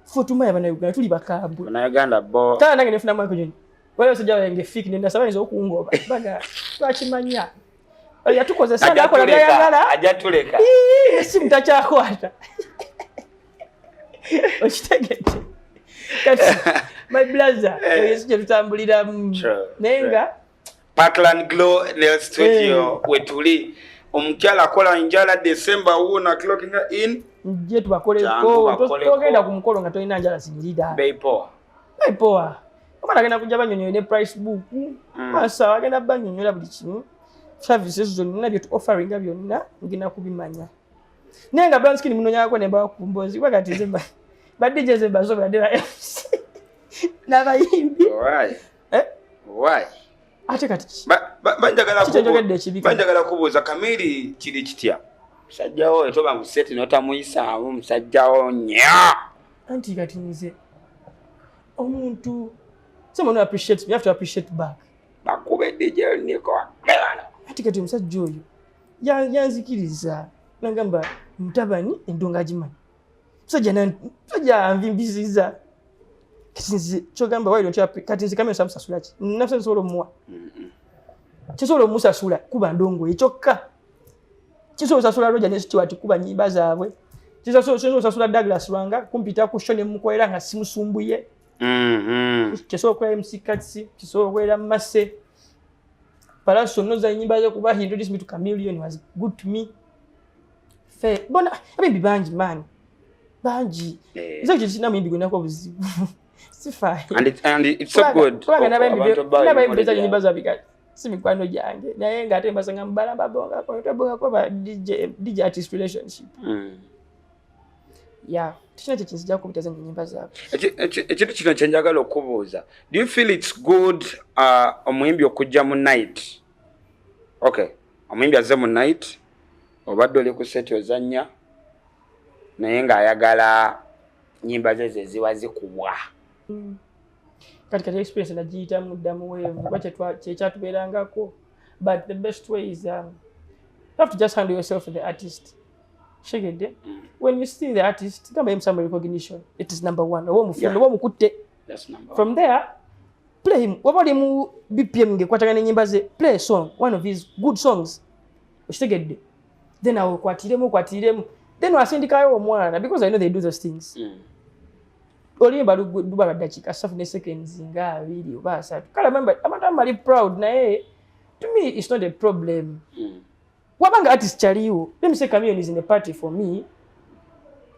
Speaker 2: Fe tumanya Bannayuganda tuli bakambwe.
Speaker 1: Bannayuganda bo.
Speaker 2: Kale nange nefunamu ekonyonyi, waliwo basajja bange Fik nenasaba ayinza okungoba, baga twakimanya yatukozesa
Speaker 1: Ajja
Speaker 2: nakola
Speaker 1: tuleka,
Speaker 2: byayagala.
Speaker 1: Ajja tuleka.
Speaker 2: Esimu takyakwata, okitegedde? Kati my brother, eyo ensi gye tutambuliramu. Naye nga
Speaker 1: Parkland Glow Nail Studio wetuli. Omukyala akola enjala, December wuuna clocking in.
Speaker 2: Nje tubakoleko.
Speaker 1: Jangu bakoleko.
Speaker 2: Togenda ku mukolo nga tolina njala zinyirira.
Speaker 1: Beipoa.
Speaker 2: Beipoa. Omwana agenda kujja banyonyola ne price book. Masawa agenda banyonyola buli kimu, services zonna bye tu offeringa byonna ngenda kubimanya. Naye nga Brown Skin munonyako ne mbawa ku mboozi, kuba kati nze ba DJ ze mbasobola dde, ba MC n'abayimbi.
Speaker 1: Why?
Speaker 2: Eh?
Speaker 1: Why?
Speaker 2: Ate kati ki?
Speaker 1: Banjagala
Speaker 2: Kiki enjogedde ekibi kati?
Speaker 1: Banjagala kubuuza Kamiri, kiri kitya? Musajja wo toba mu set n'otamuyisaamu, musajja wo nnyo.
Speaker 2: Anti kati nze omuntu, someone who appreciates me, you have to appreciate back.
Speaker 1: Bakube DJ Niko.
Speaker 2: Ati kati omusajja oyo yanzikiriza nagamba mutabani endongo agimanyi, musajja musajja anvimbisiza. Kati nze kyogamba, why don't you kati nze Kamiri samusasula ki? Naffe nsobola omuwa, kisobola omusasula kuba ndongo ye kyokka. Kisobola osasula Roger ne Stewart kuba nyimba zaabwe. Kisobola osasula Douglas Lwanga kumpita ku show ne mukolera nga simusumbuye. Kisobola okukola MC Kats, kisobola okukolera Mase Palaso noza enyimba ze, kuba he introduced me to Chameleon, was good to me. Fe bona abayimbi bangi man, bangi. Nze ekyo kirina muyimbi gwenako obuzibu, sifaayo.
Speaker 1: And it's so good.
Speaker 2: Kubanga n'abayimbi
Speaker 1: Abantu bayo
Speaker 2: n'abayimbi
Speaker 1: ebikolo
Speaker 2: beza enyimba
Speaker 1: byabwe.
Speaker 2: zaabwe kati si mikwano gyange, naye ng'ate mbasanga mubala mbabongako, twabongako ba DJ, DJ artist relationship. Yeah, tekina kye kinzija kubitaza enyimba zaabwe.
Speaker 1: Ekintu kino kyenjagala okubuuza, do you feel it's good omuyimbi okujja mu night? Okay, omuyimbi azze mu night, obadde oli ku set ozannya, naye ng'ayagala nyimba ze ze ziba zikubwa.
Speaker 2: Kati experience nagiyitamu dda mu Wave, kuba kyekyatubeerangako, but the best way is you have to just handle yourself with the artist. Shegedde, when you see the artist, gamba him some recognition, it is number one, oba omufunde oba omukutte.
Speaker 1: That's number one.
Speaker 2: From there, play him. Waba oli mu BPM ng'ekwatagana n'ennyimba ze, play a song, one of his good songs, okitegedde? Then awo okwatiremu, okwatiremu, then wasindikayo omwana, because I know they do those things. Oluyimba luba lwa ddakiika 3 ne seconds nga 20 oba 30. Kale abantu abamu bali proud, naye to me it's not a problem. Wabanga artist kyaliwo, let me say Chameleon is in a party, for me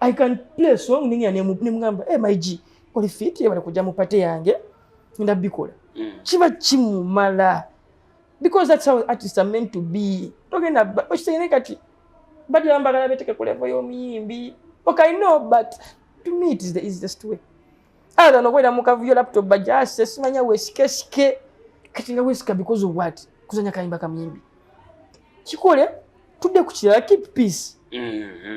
Speaker 2: I can play a song ninga nemugamba, "Hey, my G, oli fit, yebale kujja mu party yange, ngenda bikola." Kiba kimumala, because that's how artists are meant to be. Togenda okitegere, kati badira mbagala beteke ku level y'omuyimbi. Okay, I know, but to me it is the easiest way, other than okwera mu kavuyo, laptop bajase, simanya wesikesike, kati nga wesika because of what? Kuzanya kayimba kamuyimbi. Kikole, tudde ku kirala, keep peace.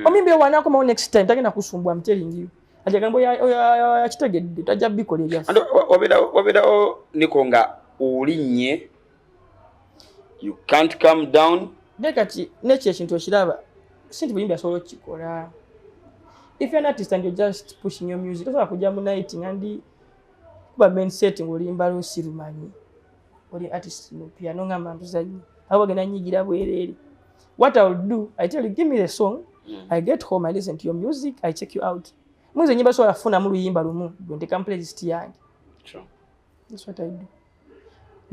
Speaker 2: Omuyimbi oyo wanakomawo next time tagenda kusumbwa, I'm telling you. Ajagamba oyo akitegedde, tajja bikola ebyaffe.
Speaker 1: And wabeerawo niko nga olinnye, you can't come down.
Speaker 2: Naye kati nekyo ekintu okiraba, si nti buyimbi asobola okukikola. If you're an artist and you're just pushing your music, tosobola kujja mu night nga ndi kuba main set ng'oluyimba lwo sirumanyi, oli artist mupya, nongamba ntuzannye abo bagenda nyigira bwereere. What I will do, I tell you, give me the song. I get home, I listen to your music, I check you out. Mwize enyimba sobola kufunamu luyimba lumu gwe nteeka mu playlist yange.
Speaker 1: True.
Speaker 2: That's what I do.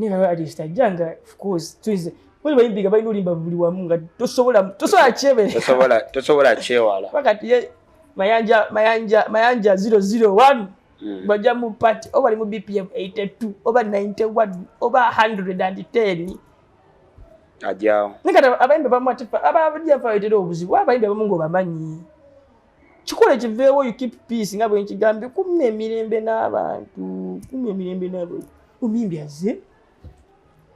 Speaker 2: Naye artist ajja nga, of course, tuize bali bayimbi nga balina olimba buli wamu, nga tosobola kyebere.
Speaker 1: Tosobola kyewala.
Speaker 2: Wakati ye Mayanja, Mayanja, Mayanja 001, bajja mu party, oba ali mu BPM 82 oba 91 oba 110.
Speaker 1: Ajjawo.
Speaker 2: Naye kati abayimbi abamu ate abajja baletera obuzibu. Abayimbi abamu ng'obamanyi, kikole kiveewo, you keep peace. Nga bwe nkigambye, kumma emirembe n'abantu, kumma emirembe n'abantu. Omuyimbi azze,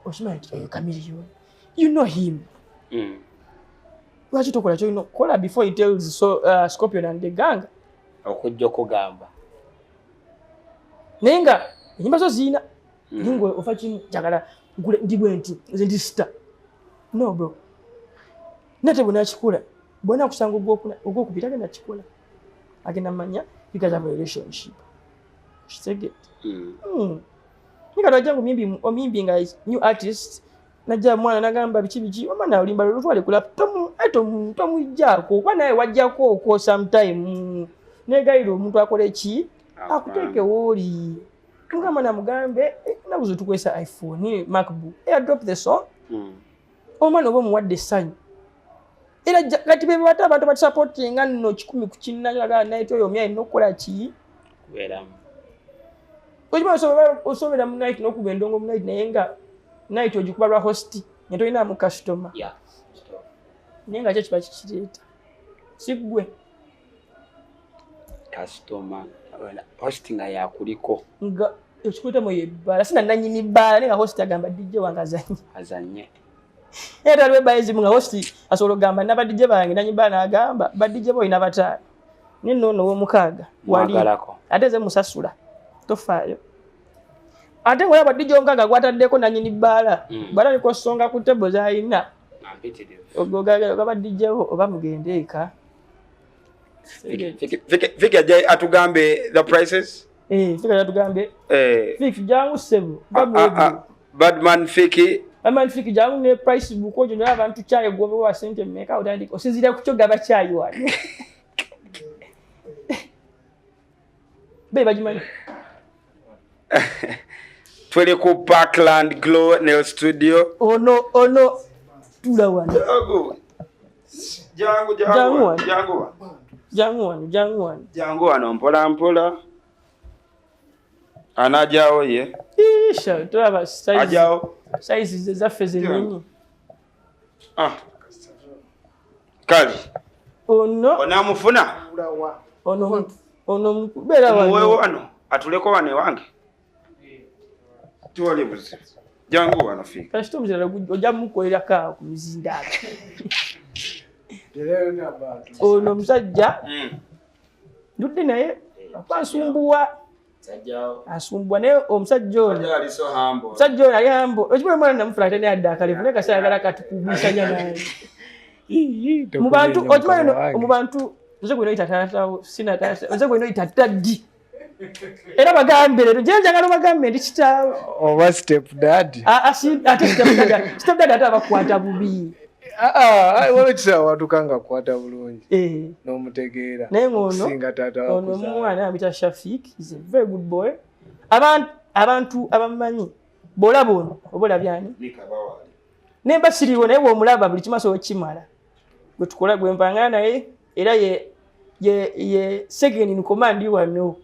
Speaker 2: okimanyi nti oyo Chameleone, you know him. Lwaki tokola kyolina okukola before he tells so, Scorpion and the gang?
Speaker 1: Okujja okugamba.
Speaker 2: Naye nga enyimba zo ziyina, naye nga ofa kimu, njagala ndi bwe nti, nze ndi star. No bro, nate bwenakikola, bwena kusanga ogwokubiri agenda kikola, agenda manya you guys have a relationship. Kitegedde? Naye kati wajja nga omuyimbi nga new artist, najja mwana nagamba biki biki, omwana olimba lutwale kula, tomugjaako, kuba naye wajjako okwo sometime negayira omuntu akole ki, akuteeke wooli. Mugamba namugambe, "Eh, nabuzo tukozesa iPhone, MacBook, airdrop the song." Omwana oba omuwadde essanyu era kati be bate abantu batusupportinga nno 100 ku kinnaga naye oyo omya alina okukola ki?
Speaker 1: Kubeeramu.
Speaker 2: Okimanyi osobera mu night n'okuba endongo mu night, naye nga night ogikuba lwa host nga tolinamu kasitoma. Naye nga kyo kiba kikireeta si ggwe.
Speaker 1: Kasitoma, host nga yakuliko.
Speaker 2: Nga ekikwetamu yebbaala, sina nanyini bbaala, naye nga host agamba DJ wange azanye.
Speaker 1: Azanye.
Speaker 2: Era waliwo ebbaala ezimu nga host asobola okugamba naba DJ bange, nanyi bbaala n'agamba ba DJ bo olina bataano, naye nno ono ow'omukaaga wali.
Speaker 1: Mwagalako.
Speaker 2: Ate ze musasula tofaayo, ate nga olaba DJ omukaaga gwataddeko nanyini bbaala, bw'atandika osonga ku table z'alina.
Speaker 1: Ampitirivu.
Speaker 2: Ogaba DJ bo oba mugende eka.
Speaker 1: Fiki ajja atugambe the prices.
Speaker 2: Eh, Fiki atugambe.
Speaker 1: Eh,
Speaker 2: Fiki, jangu ssebo.
Speaker 1: Badman Fiki.
Speaker 2: Badman Fiki, jangu ne price book ojo naye abantu kyayi gwobe wa sente mmeka, otandika osinziira ku kyogaba kyayi wano. Be bagimanyi.
Speaker 1: Tuli ku Parkland Glow Nail Studio.
Speaker 2: Ono tula wano.
Speaker 1: Jangu. Jangu.
Speaker 2: Jangu
Speaker 1: jangu.
Speaker 2: Wano.
Speaker 1: Jangu.
Speaker 2: Jangu wano, jangu wano.
Speaker 1: Jangu wano mpola mpola. Anajawo ye.
Speaker 2: Isha, tulaba size.
Speaker 1: Ajawo.
Speaker 2: Size ze zaffe zennyini.
Speaker 1: Ah. Kale.
Speaker 2: Ono
Speaker 1: Onamufuna?
Speaker 2: ono mukubeera
Speaker 1: Muwewo
Speaker 2: wano.
Speaker 1: wano. Atuleko wano ewange. Tiwali buzibu. Jangu wano Fiki.
Speaker 2: Kasita omuzira ojja mukolerako awo ku mizindaalo. Ono omusajja ndudde naye ansumbuwa, asumbuwa, naye omusajja ono
Speaker 1: Ali so humble.
Speaker 2: omusajja ono ali humble. Okimanyi omwana namufuna ate naye adde akalevu, naye kasita ayagala katukubisanya naye mu bantu. Okimanyi ono mu bantu nze gwena oyita taatawo, sina taata, nze gwena oyita daddy, era bagambe leero gye njagala bagambe ndi kitaawe.
Speaker 3: Oba step dad.
Speaker 2: Ah, ah, ate step dad ate abakwata bubi.
Speaker 3: Waliwo ekiseera watuuka nga akwata bulungi n'omutegeera
Speaker 2: Naye ng'ono
Speaker 3: okusinga taata
Speaker 2: ono
Speaker 3: wakuzaala.
Speaker 2: omwana amuyita Shafik, is a very good boy. Abantu abamumanyi, bw'olaba ono oba olabyani nemba siriwo, naye bw'omulaba buli kimu asobola okukimala. Gwe tukola, gwe mpangana naye, era ye second in command wano,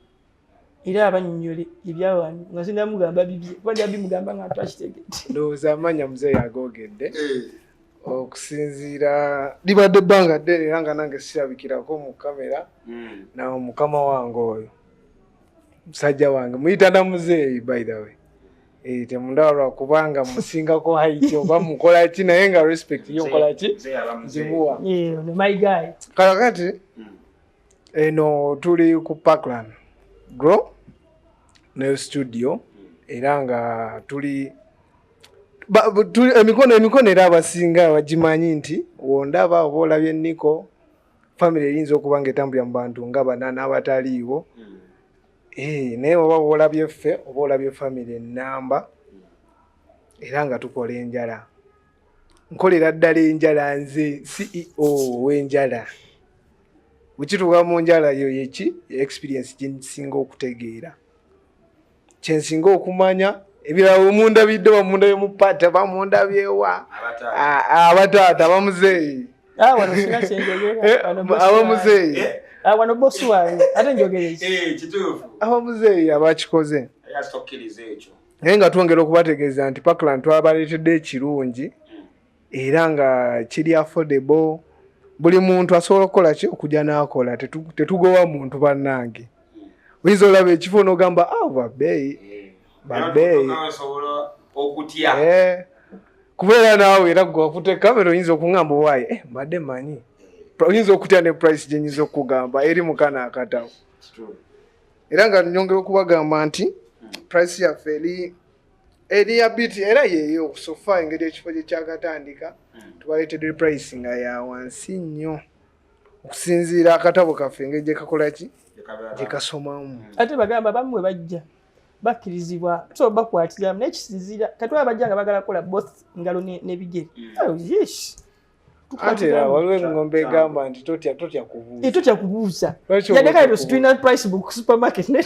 Speaker 2: era abannyonnyole ebya wano nga sinamugamba bibye, kuba ndya bimugamba nga twakitegedde.
Speaker 3: Ndowooza amanya muzeeyi agoogedde okusinziira libadde ebbanga ddene era nga nange sirabikirako mu kamera. Nawe mukama wange oyo musajja wange muyita na muzeeyi, by the way. Eh, temundaba lwakubanga musingako height oba mukola ki, naye nga respect yo nkola ki, nzimuwa.
Speaker 2: Yeah, ono my guy.
Speaker 3: Kakati eno tuli ku Parkland Grow ne studio, era nga tuli emikono, era abasinga bagimanyi nti wondaba oba olabye Niko, family eyinza okuba nga etambulira mu bantu nga bana n'abataliiwo. Eh, naye oba olabye ffe oba olabye family enamba, era nga tukola enjala, nkolera ddala enjala, nze CEO w'enjala. Bwekituuka mu njala yo yeki experience gyensinga okutegeera, kyensinga okumanya. Ebirala omundabidde, bamundabye mu pata, bamundabyewa, abataata, abamuzeeyi.
Speaker 2: Ah, wano sina kyenjogera. Wano boss
Speaker 3: abamuzeeyi.
Speaker 2: wange. Ah, wano boss wange ate njogera eki?
Speaker 1: Eh, kituufu.
Speaker 3: Abamuzeeyi abakikoze.
Speaker 1: Era tokkiriza ekyo.
Speaker 3: Naye nga twongera okubategeeza nti Parkland twabaleetedde ekirungi era nga kiri affordable. Buli muntu asobola okukola ki, okujja n'akola. Tetugowa muntu bannange. Oyinza olaba ekifo n'ogamba, ah, babbeeyi, babbeeyi.
Speaker 1: Osobola okutya.
Speaker 3: Eh, kubeera naawe era gwe wakutte kamera oyinza okuŋŋamba owaaye, eh, mbadde manyi oyinza okutya ne price gye nyinza okukugamba eri mu kano akatabo. Era nga nyongera okubagamba nti price yaffe eri ya biti era yeeyo so far engeri ekifo gye kyakatandika. Tubaleetedde price nga ya wansi nnyo okusinziira akatabo kaffe engeri gye kakola ki, gye kasomamu.
Speaker 2: Ate bagamba bammwe bajja bakkirizibwa, tusobola bakwatiramu, naye kisinziira kati waba bajja nga bagala kukola both ngalo n'ebigere. Oh, yes.
Speaker 3: Ate era waliwo engombe egamba nti totya kubuuza.
Speaker 2: Eh, totya kubuuza.
Speaker 3: Lwaki
Speaker 2: yadde
Speaker 3: oba
Speaker 2: kale
Speaker 3: otya
Speaker 2: tulina price book supermarket naye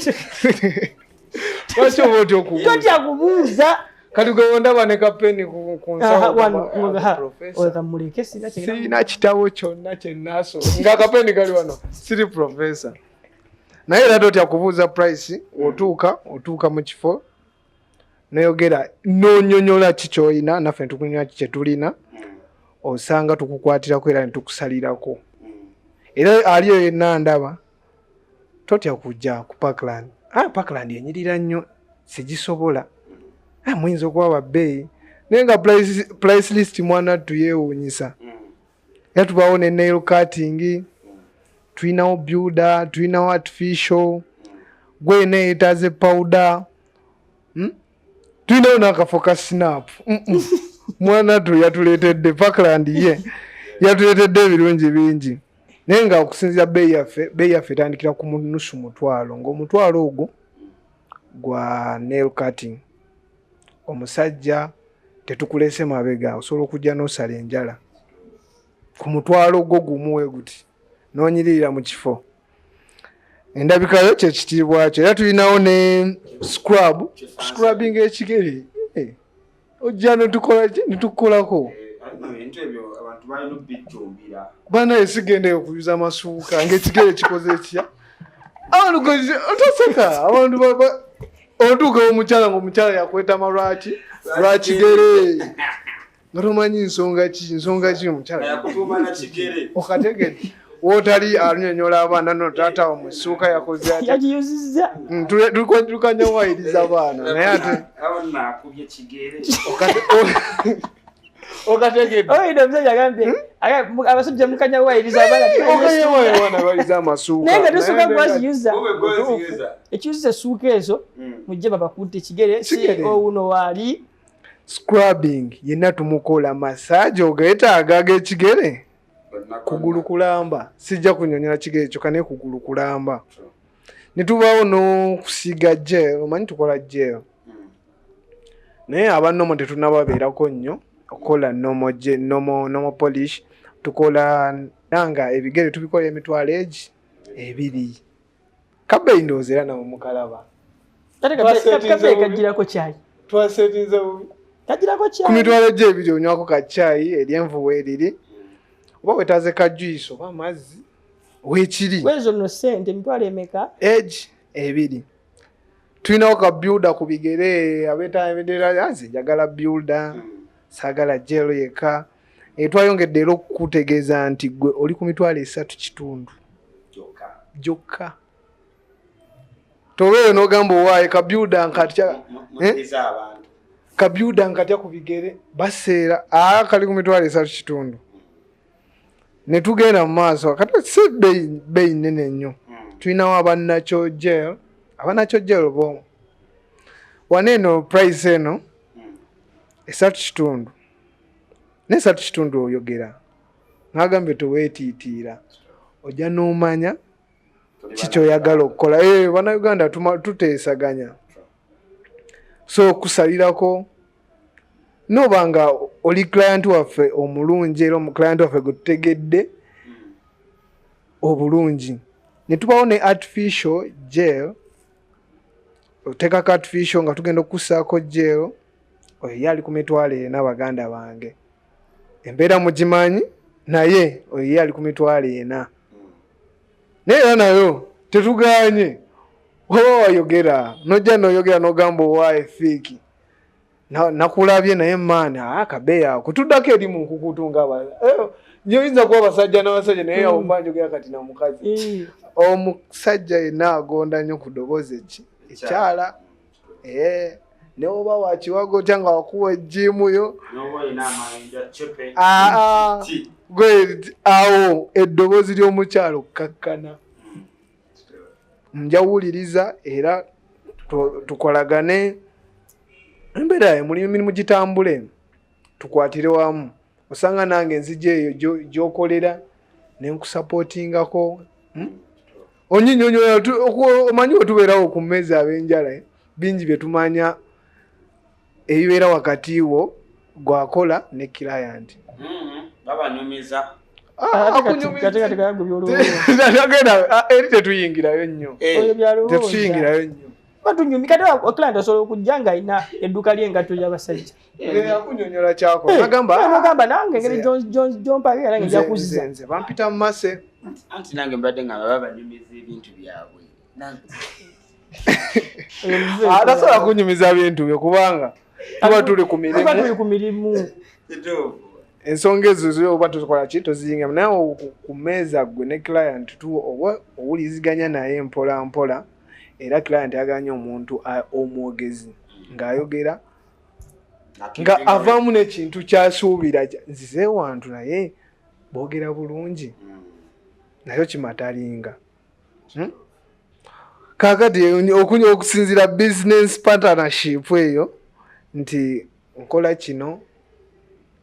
Speaker 3: Lwaki oba otya okubuuza?
Speaker 2: Totya kubuuza.
Speaker 3: Kati gwe wondaba ne kapeni ku
Speaker 2: Aha,
Speaker 3: nsawo,
Speaker 2: wano,
Speaker 3: gamba,
Speaker 2: aha,
Speaker 3: "Ah, professor."
Speaker 2: oyo kamuleke, sina kyengenda.
Speaker 3: Sirina kitabo kyonna kyenasoma nga akapeni kali wano, siri professor, naye era totya kubuuza price. Otuuka mu kifo noyogera nonyonyola ki kyoyina, naffe netukunyonyola ki kyetulina, osanga tukukwatirako era netukusalirako. Era ali eyo yenna ndaba totya kujja ku Parkland. Ah, Parkland enyirira nnyo, sigisobola. Ah, muyinza okuba babbeeyi, naye nga price list mwana tuyeewuunyisa. Era tubawo ne nail cutting, tulinawo builder, tulinawo artificial, gwe neetaaze powder, Tulinawo n'akafo ka snap. Mwana tu yatuleetedde Parkland, ye yatuleetedde ebirungi bingi, naye nga okusinziira bbeeyi yaffe etandikira ku nusu mutwalo, ng'omutwalo ogwo gwa nail cutting. Omusajja tetukulese mabega, osobola okujja n'osala enjala ku mutwalo gwo gumu we guti n'onyiririra mu kifo. Endabikayo kyekitiibwa kyo. Era tulinawo ne scrub, scrubbing ekigere. Eh, ojja netukola ki, netukukolako.
Speaker 1: Ebintu ebyo abantu balina obijjumbira.
Speaker 3: Banaye sigendeyo okuyuza amasuuka ngaekigere kikoze ekya abantu toseka abantu otuuka omukyala ngaomukyala yakwetama lwaki lwakigere nga tomanyi nsonga ki omukyala
Speaker 1: Yakutuuma na kigere.
Speaker 3: Okategedde wootali alunyonyola abaana no taata wo musuuka yakoze atya.
Speaker 2: Yagiyuzizza.
Speaker 3: Tukanya wayiriza abaana naye ate
Speaker 1: Awo naakubye kigere.
Speaker 3: Okategedde.
Speaker 2: Oyina omusajja agambye abasajja mukanya wayiriza abaana.
Speaker 3: Okanya wayi abaana bayiriza amasuuka.
Speaker 2: Naye nga tosoka
Speaker 3: Naye
Speaker 2: gwaziyuza.
Speaker 1: Bube gweziyuza.
Speaker 2: Ekiyuziza essuuka ezo, mujje babakutte ekigere.
Speaker 3: Kigere.
Speaker 2: Owuno waali.
Speaker 3: Scrubbing yenna tumukola, massage ogeetaaga ag'ekigere, kugulu kulamba, sijja kunyonyola kigere kyokka naye kugulu kulamba. Ne tubaawo n'okusiiga gel, omanyi tukola gel, naye aba normal tetunababeerako nnyo okukola normal gel, normal polish tukola nanga ebigere tubikola emitwalo egi 2 kabbeyi ndowooza era nawe mukalaba.
Speaker 2: Ate
Speaker 3: Twasetinze
Speaker 2: kabeeyi
Speaker 3: bubi.
Speaker 2: kagirako kyayi.
Speaker 3: Twasetinze bubi.
Speaker 2: Kagirako
Speaker 3: Ku
Speaker 2: kyayi.
Speaker 3: mitwalo gyo 2 onywako ka caayi eryenvu weeriri, oba wetaaze ka juice oba amazzi weekiri.
Speaker 2: Wezo nno sente emitwalo emeka?
Speaker 3: Egi 2. Tulinawo ka builder ku bigere, abeetaaga nze njagala builder, saagala gel yekka. E, twayongedde era okukutegeeza nti gwe oli ku 3,500
Speaker 1: Kyokka.
Speaker 3: Gyokka. Tobeeyo n'ogamba owaaye ka builder nkatya. Eh?
Speaker 1: Mukiriza abantu.
Speaker 3: Ka builder nkatya ku bigere baseera, aa kali ku 3,500. Ne tugenda mu maaso kati si bbeeyi nnene nnyo. Tulinawo aba natural gel, aba natural gel bo wano eno price eno 3,500, naye 3,500 oyogera n'agambye teweetiitiira, ojja n'omanya kikyoyagala okukola. Eh, bannayuganda tuteesaganya, so okusalirako noba nga oli client waffe omulungi era omuclient waffe gwe tutegedde obulungi. Ne tubawo ne artificial gel. Oteekako artificial nga tugenda okukussaako gel. Oyo ye ali ku 400,000, baganda bange. Embeera mugimanyi, naye oyo ye ali ku 400,000. Naye era nayo tetuganye, oba wayogera nojja noyogera nogamba, "Owaaye fiiki nakulabye naye maani akabeeyi ako." Tuddako eri mu nkukutu nga nyoyinza kuba basajja n'abasajja, naye awo mba njogera kati na mukazi. Omusajja yenna agonda nnyo ku ddoboozi eki ekyala, ne oba wakiwago otya nga wakuwa ejiimu yo.
Speaker 1: N'oba olina amayinja chepe.
Speaker 3: Aa,
Speaker 1: Ki?
Speaker 3: Gwe awo eddoboozi ly'omukyalo okkakkana, njawuliriza era tukolagane embeera yaye mulimu emirimu gitambule, tukwatire wamu. Osanga nange nzija eyo gy'okolera nenkusapootingako, Onyinyonyola omanyi wetubeerawo ku mmeeza ab'enjala, bingi bye tumanya ebibeera wakati wo gwakola ne client.
Speaker 1: Babanyumiza.
Speaker 3: Ah,
Speaker 2: Ate kati
Speaker 3: akunyumiza.
Speaker 2: kati kati byolowooza.
Speaker 3: Agenda, eri tetuyingirayo nnyo.
Speaker 2: Oyo byalowooza.
Speaker 3: Tetuyingirayo nnyo.
Speaker 2: Batunyumi kati client osobola okujja nga alina edduuka ly'engatto ly'abasajja.
Speaker 3: Akunyonyola kyakola, nagamba,
Speaker 2: Eh, nogamba nange engeri gyompa nange nja kuzza.
Speaker 3: Nze bampita mu mase.
Speaker 1: Anti nange mbadde nga babanyumiza ebintu byabwe.
Speaker 2: Oyo muzeeyi.
Speaker 3: Tasobola kunyumiza bintu bye kubanga tuba tuli ku
Speaker 2: Tuba tuli
Speaker 3: mirimu.
Speaker 2: ku mirimu.
Speaker 1: Kituufu.
Speaker 3: Ensonga ezo zo oba tukola ki, toziyingamu. Naye ku mmeeza gwe ne client tu oba owuliziganya naye mpola mpola, era client ayagala nnyo omuntu omwogezi ng'ayogera nga avaamu n'ekintu kyasuubira, nzize wantu naye boogera bulungi, nayo kimatalinga. Kaakati okusinziira business partnership eyo nti nkola kino,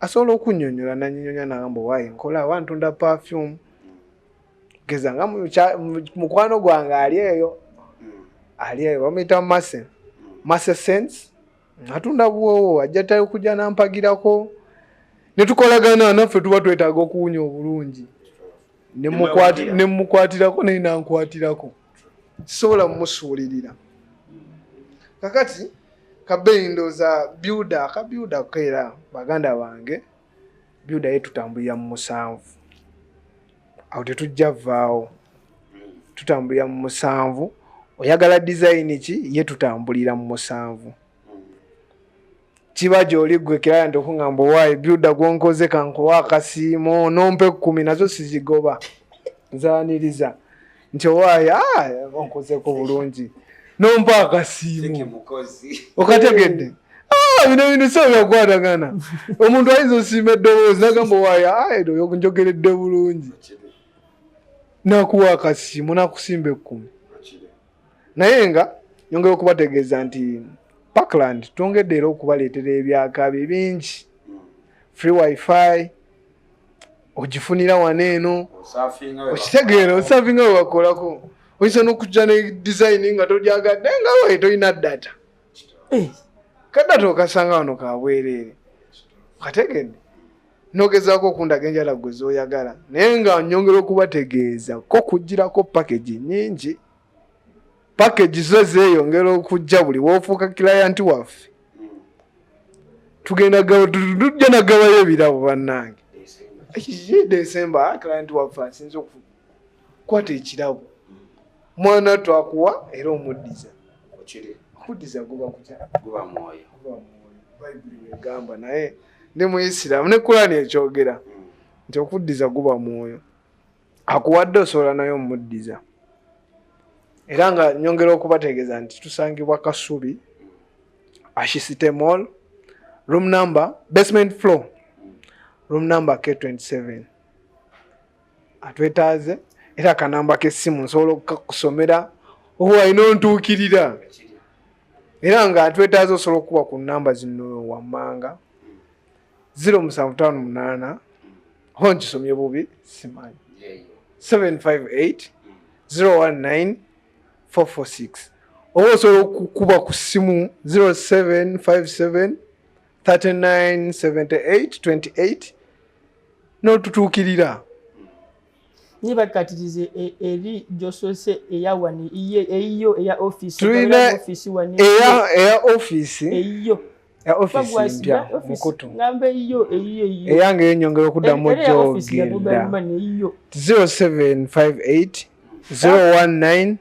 Speaker 3: asobola okunnyonnyola nannyonnyola nagamba, "Waayi nkola wa ntunda perfume." Geza nga mukwano gwange ali eyo, ali eyo bamuyita Mase, Mase Sense, atunda buwoowo, ajja tayo kujja nampagirako ne tukolagana. Naffe tuba twetaaga okuwunya obulungi, ne mukwatirako naye nankwatirako, sisobola mumusuulirira. Kakati kabeeyi ndowooza builder, aka builder keera, baganda bange, builder ye tutambulira mu 7, awo tetujja vaawo, tutambulira mu 7. Oyagala design ki, ye tutambulira mu 7. Kiba gy'oli gwe client okuŋŋamba, "Owaayi builder gwonkoze kankuwa akasiimo nompa 10," nazo sizigoba, nzaaniriza nti, "Owaayi, onkozeko bulungi nompa akasiimo."
Speaker 1: Mukozi.
Speaker 3: Okategedde? Ah, bino bintu si byakwatagana. Omuntu ayinza osiima eddoboozi nagamba, "Owaayi, ero njogeredde bulungi," nakuwa akasiimo nakusimba 10. Naye nga nyongera okubategeeza nti Parkland twongedde era okubaleetera ebyakabi bingi. Free WiFi ogifunira wano eno, okitegeera? Osavinga we bakolako, oyinza n'okujja ne design nga togyagadde nga we tolina data. Kadata okasanga wano kabwereere, kategedde? Nogezaako okundaga enjala gwe z'oyagala. Naye nga nyongera okubategeeza ko kugirako package nyingi, package zo zeeyongera okujja buli woofuuka client waffe. Tugenda tujja nagabayo ebirabo, bannange. Desemba client waffe asinza okukwata ekirabo, mwana twakuwa era omuddiza. Okuddiza guba kutya?
Speaker 1: Guba mwoyo.
Speaker 3: Guba mwoyo, Bayibuli wegamba, naye ndi Muisiramu ne Kulani ekyogera nti okuddiza guba mwoyo. Akuwadde osobola naye omuddiza. Era nga nyongera okubategeeza nti tusangibwa Kasubi, Ashisite Mall, room number, basement floor, room number K27. Atwetaaze era akanamba k'essimu nsobola okukakusomera oba alina ontuukirira. Era nga atwetaaze osobola okukuba ku namba zino wammanga: 0758, ho nkisomye bubi simanyi, 758 019 446, oba osobola okukuba ku ssimu 0757 39 78 28 n'otutuukirira.
Speaker 2: Niye bakatirize eri gy'osoose eya wano, eyiyo eya office.
Speaker 3: Tulina
Speaker 2: office wano.
Speaker 3: Eya office.
Speaker 2: Eyiyo.
Speaker 3: Ya office mpya mukutu.
Speaker 2: Ngamba eyiyo, eyiyo, eyiyo.
Speaker 3: Eyange yenyongera okuddamu.
Speaker 2: Era eya office ya mobile
Speaker 3: gyogenda.
Speaker 2: money eyiyo.
Speaker 3: 0758 019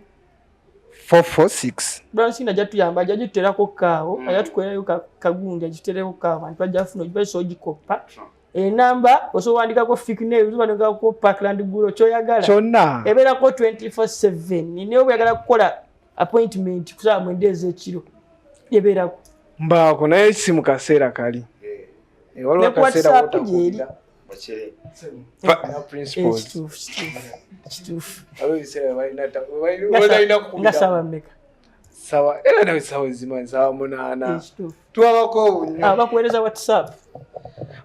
Speaker 3: 446.
Speaker 2: Brown ajja tuyamba, ajja gituterako kaawo, ajja tukolerayo kagundi agitutereko kaawo, abantu bajja funa ogibaisa ogikoppa enamba. Osobola wandikako Fikne, osobola Parkland Glow, kyoyagala.
Speaker 3: Kyonna.
Speaker 2: Ebeerako 24/7, naye oyagala kukola appointment ku saawa 9 ez'ekiro, ebeerako.
Speaker 3: Mbaako, naye si mu kaseera kali. Eh, waliwo
Speaker 2: Ne ku
Speaker 3: akaseera
Speaker 2: WhatsApp
Speaker 3: w'otakubira.
Speaker 2: gyeri.
Speaker 3: Na principles.
Speaker 2: Kituufu, kituufu, kituufu.
Speaker 3: Waliwo ebiseera we balina
Speaker 2: Nga
Speaker 3: balina
Speaker 2: nga
Speaker 3: kukubira.
Speaker 2: saawa mmeka?
Speaker 3: Sawa era nawe sawa ezimanyi, sawa 8.
Speaker 2: Kituufu.
Speaker 3: Twabako nnyo.
Speaker 2: Ah, bakuweereza WhatsApp.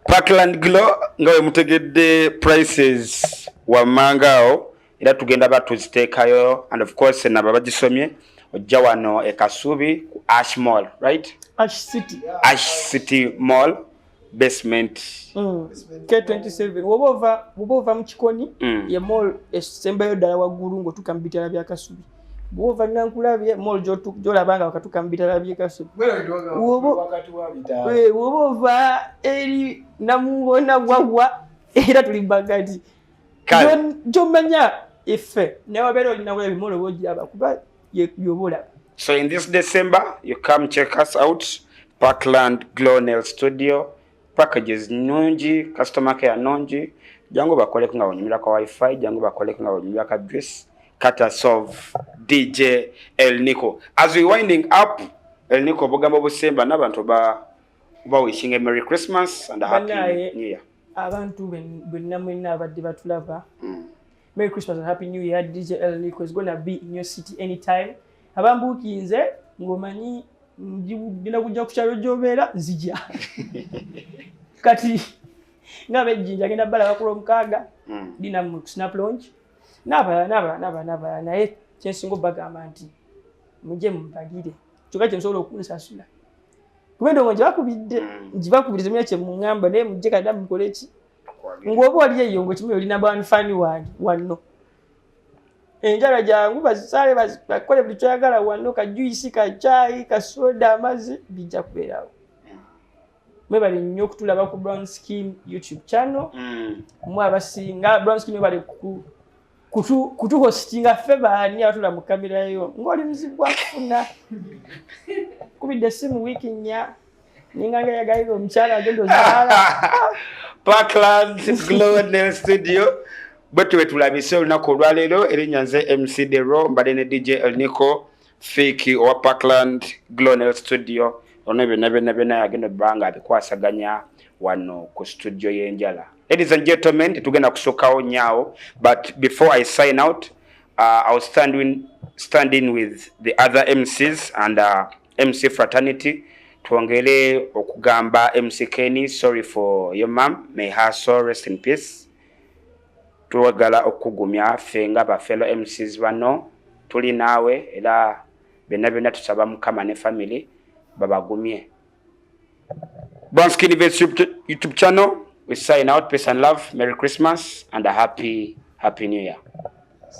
Speaker 1: Parkland Glow, nga we mutegedde prices wammanga awo, era tugenda batuziteekayo, and of course nabo bagisomye ojja wano e Kasubi ku Ash Mall, right?
Speaker 2: Ash City.
Speaker 1: Ash City Mall basement.
Speaker 2: K27, woba ova mu Kikoni, ye mall esembayo ddala waggulu ng'otuuka mu bitala bya Kasubi. Bwoba ova Nankulabye, mall gy'olaba nga wakatuuka mu bitala by'e Kasubi.
Speaker 3: Wakati wa bitaano.
Speaker 2: Eh, woba ova eri Namungona Gwagwa, era tuli bagati.
Speaker 1: Kale.
Speaker 2: Gyomanya effe naye wabeera olina kulaba mall oba ogiraba kuba yoba olaba.
Speaker 1: So in this December, you come check us out, Parkland Glow Nail Studio. Packages nungi, customer care nungi. Jangu bakoleko nga bonyumira kwa wifi, jangu bakoleko nga bonyumira ka dress. Courtesy of DJ El Nico. As we winding up, El Nico, obugambo busemba n'abantu ba wishing a Merry Christmas and a Happy
Speaker 2: Bannaye.
Speaker 1: New Year.
Speaker 2: Abantu bwenna mwenna abadde batulaba, Merry Christmas and Happy New Year. DJ El Nico is gonna be in your city anytime. Abambuukinze ng'omanyi ngenda kujja ku kyalo gy'obeera, nzija. Kati ng'abejjinja agenda balaba ku Lwomukaaga, dina mu Snap Launch n'abalala n'abalala n'abalala n'abalala. Naye kyensinga obagamba nti mujje mumpagire, kyokka kyensobola okunsasula kuba endongo ngibakubidde, ngibakubiriza manya kyemuŋŋamba, naye mujje kati mukole ki ng'oba oli eyo ng'okimanyi oli number one fan wange wano. Enjala jangu bazisale, bakole buli kyoyagala wano, ka juice, ka chai, ka soda, amazzi bijja kubeerawo. Mwebale nnyo okutulaba ku Brown Skin YouTube channel. Mwe abasinga Brown Skin, mwebale kutuhostinga ffe baani abatula mu kamera yo ng'oli muzibu gwakufuna kubidde essimu wiiki 4 ninganga yagayira omukyala agenda ozaala.
Speaker 1: Parkland Glow Nail Studio, bwe tuwe tulabise olunaku olwaleero. Erinnya nze MC Dero, mbadde ne DJ Elnico Fiki owa Parkland Glow Nail Studio. Ono byonna byonna byonna yagenda obba nga abikwasaganya wano ku studio y'enjala. Ladies and gentlemen, tetugenda kusukkawo nyaawo, but before I sign out, I'll stand in with the other MCs and MC fraternity. Twongere okugamba MC Kenny, sorry for your mom, may her soul rest in peace. Twagala okugumya ffe nga ba fellow MCs bano, tuli naawe, era byonna byonna tusaba Mukama ne family babagumye. Brown Skin Events YouTube channel, we sign out. Peace and love. Merry Christmas and a happy, happy New Year.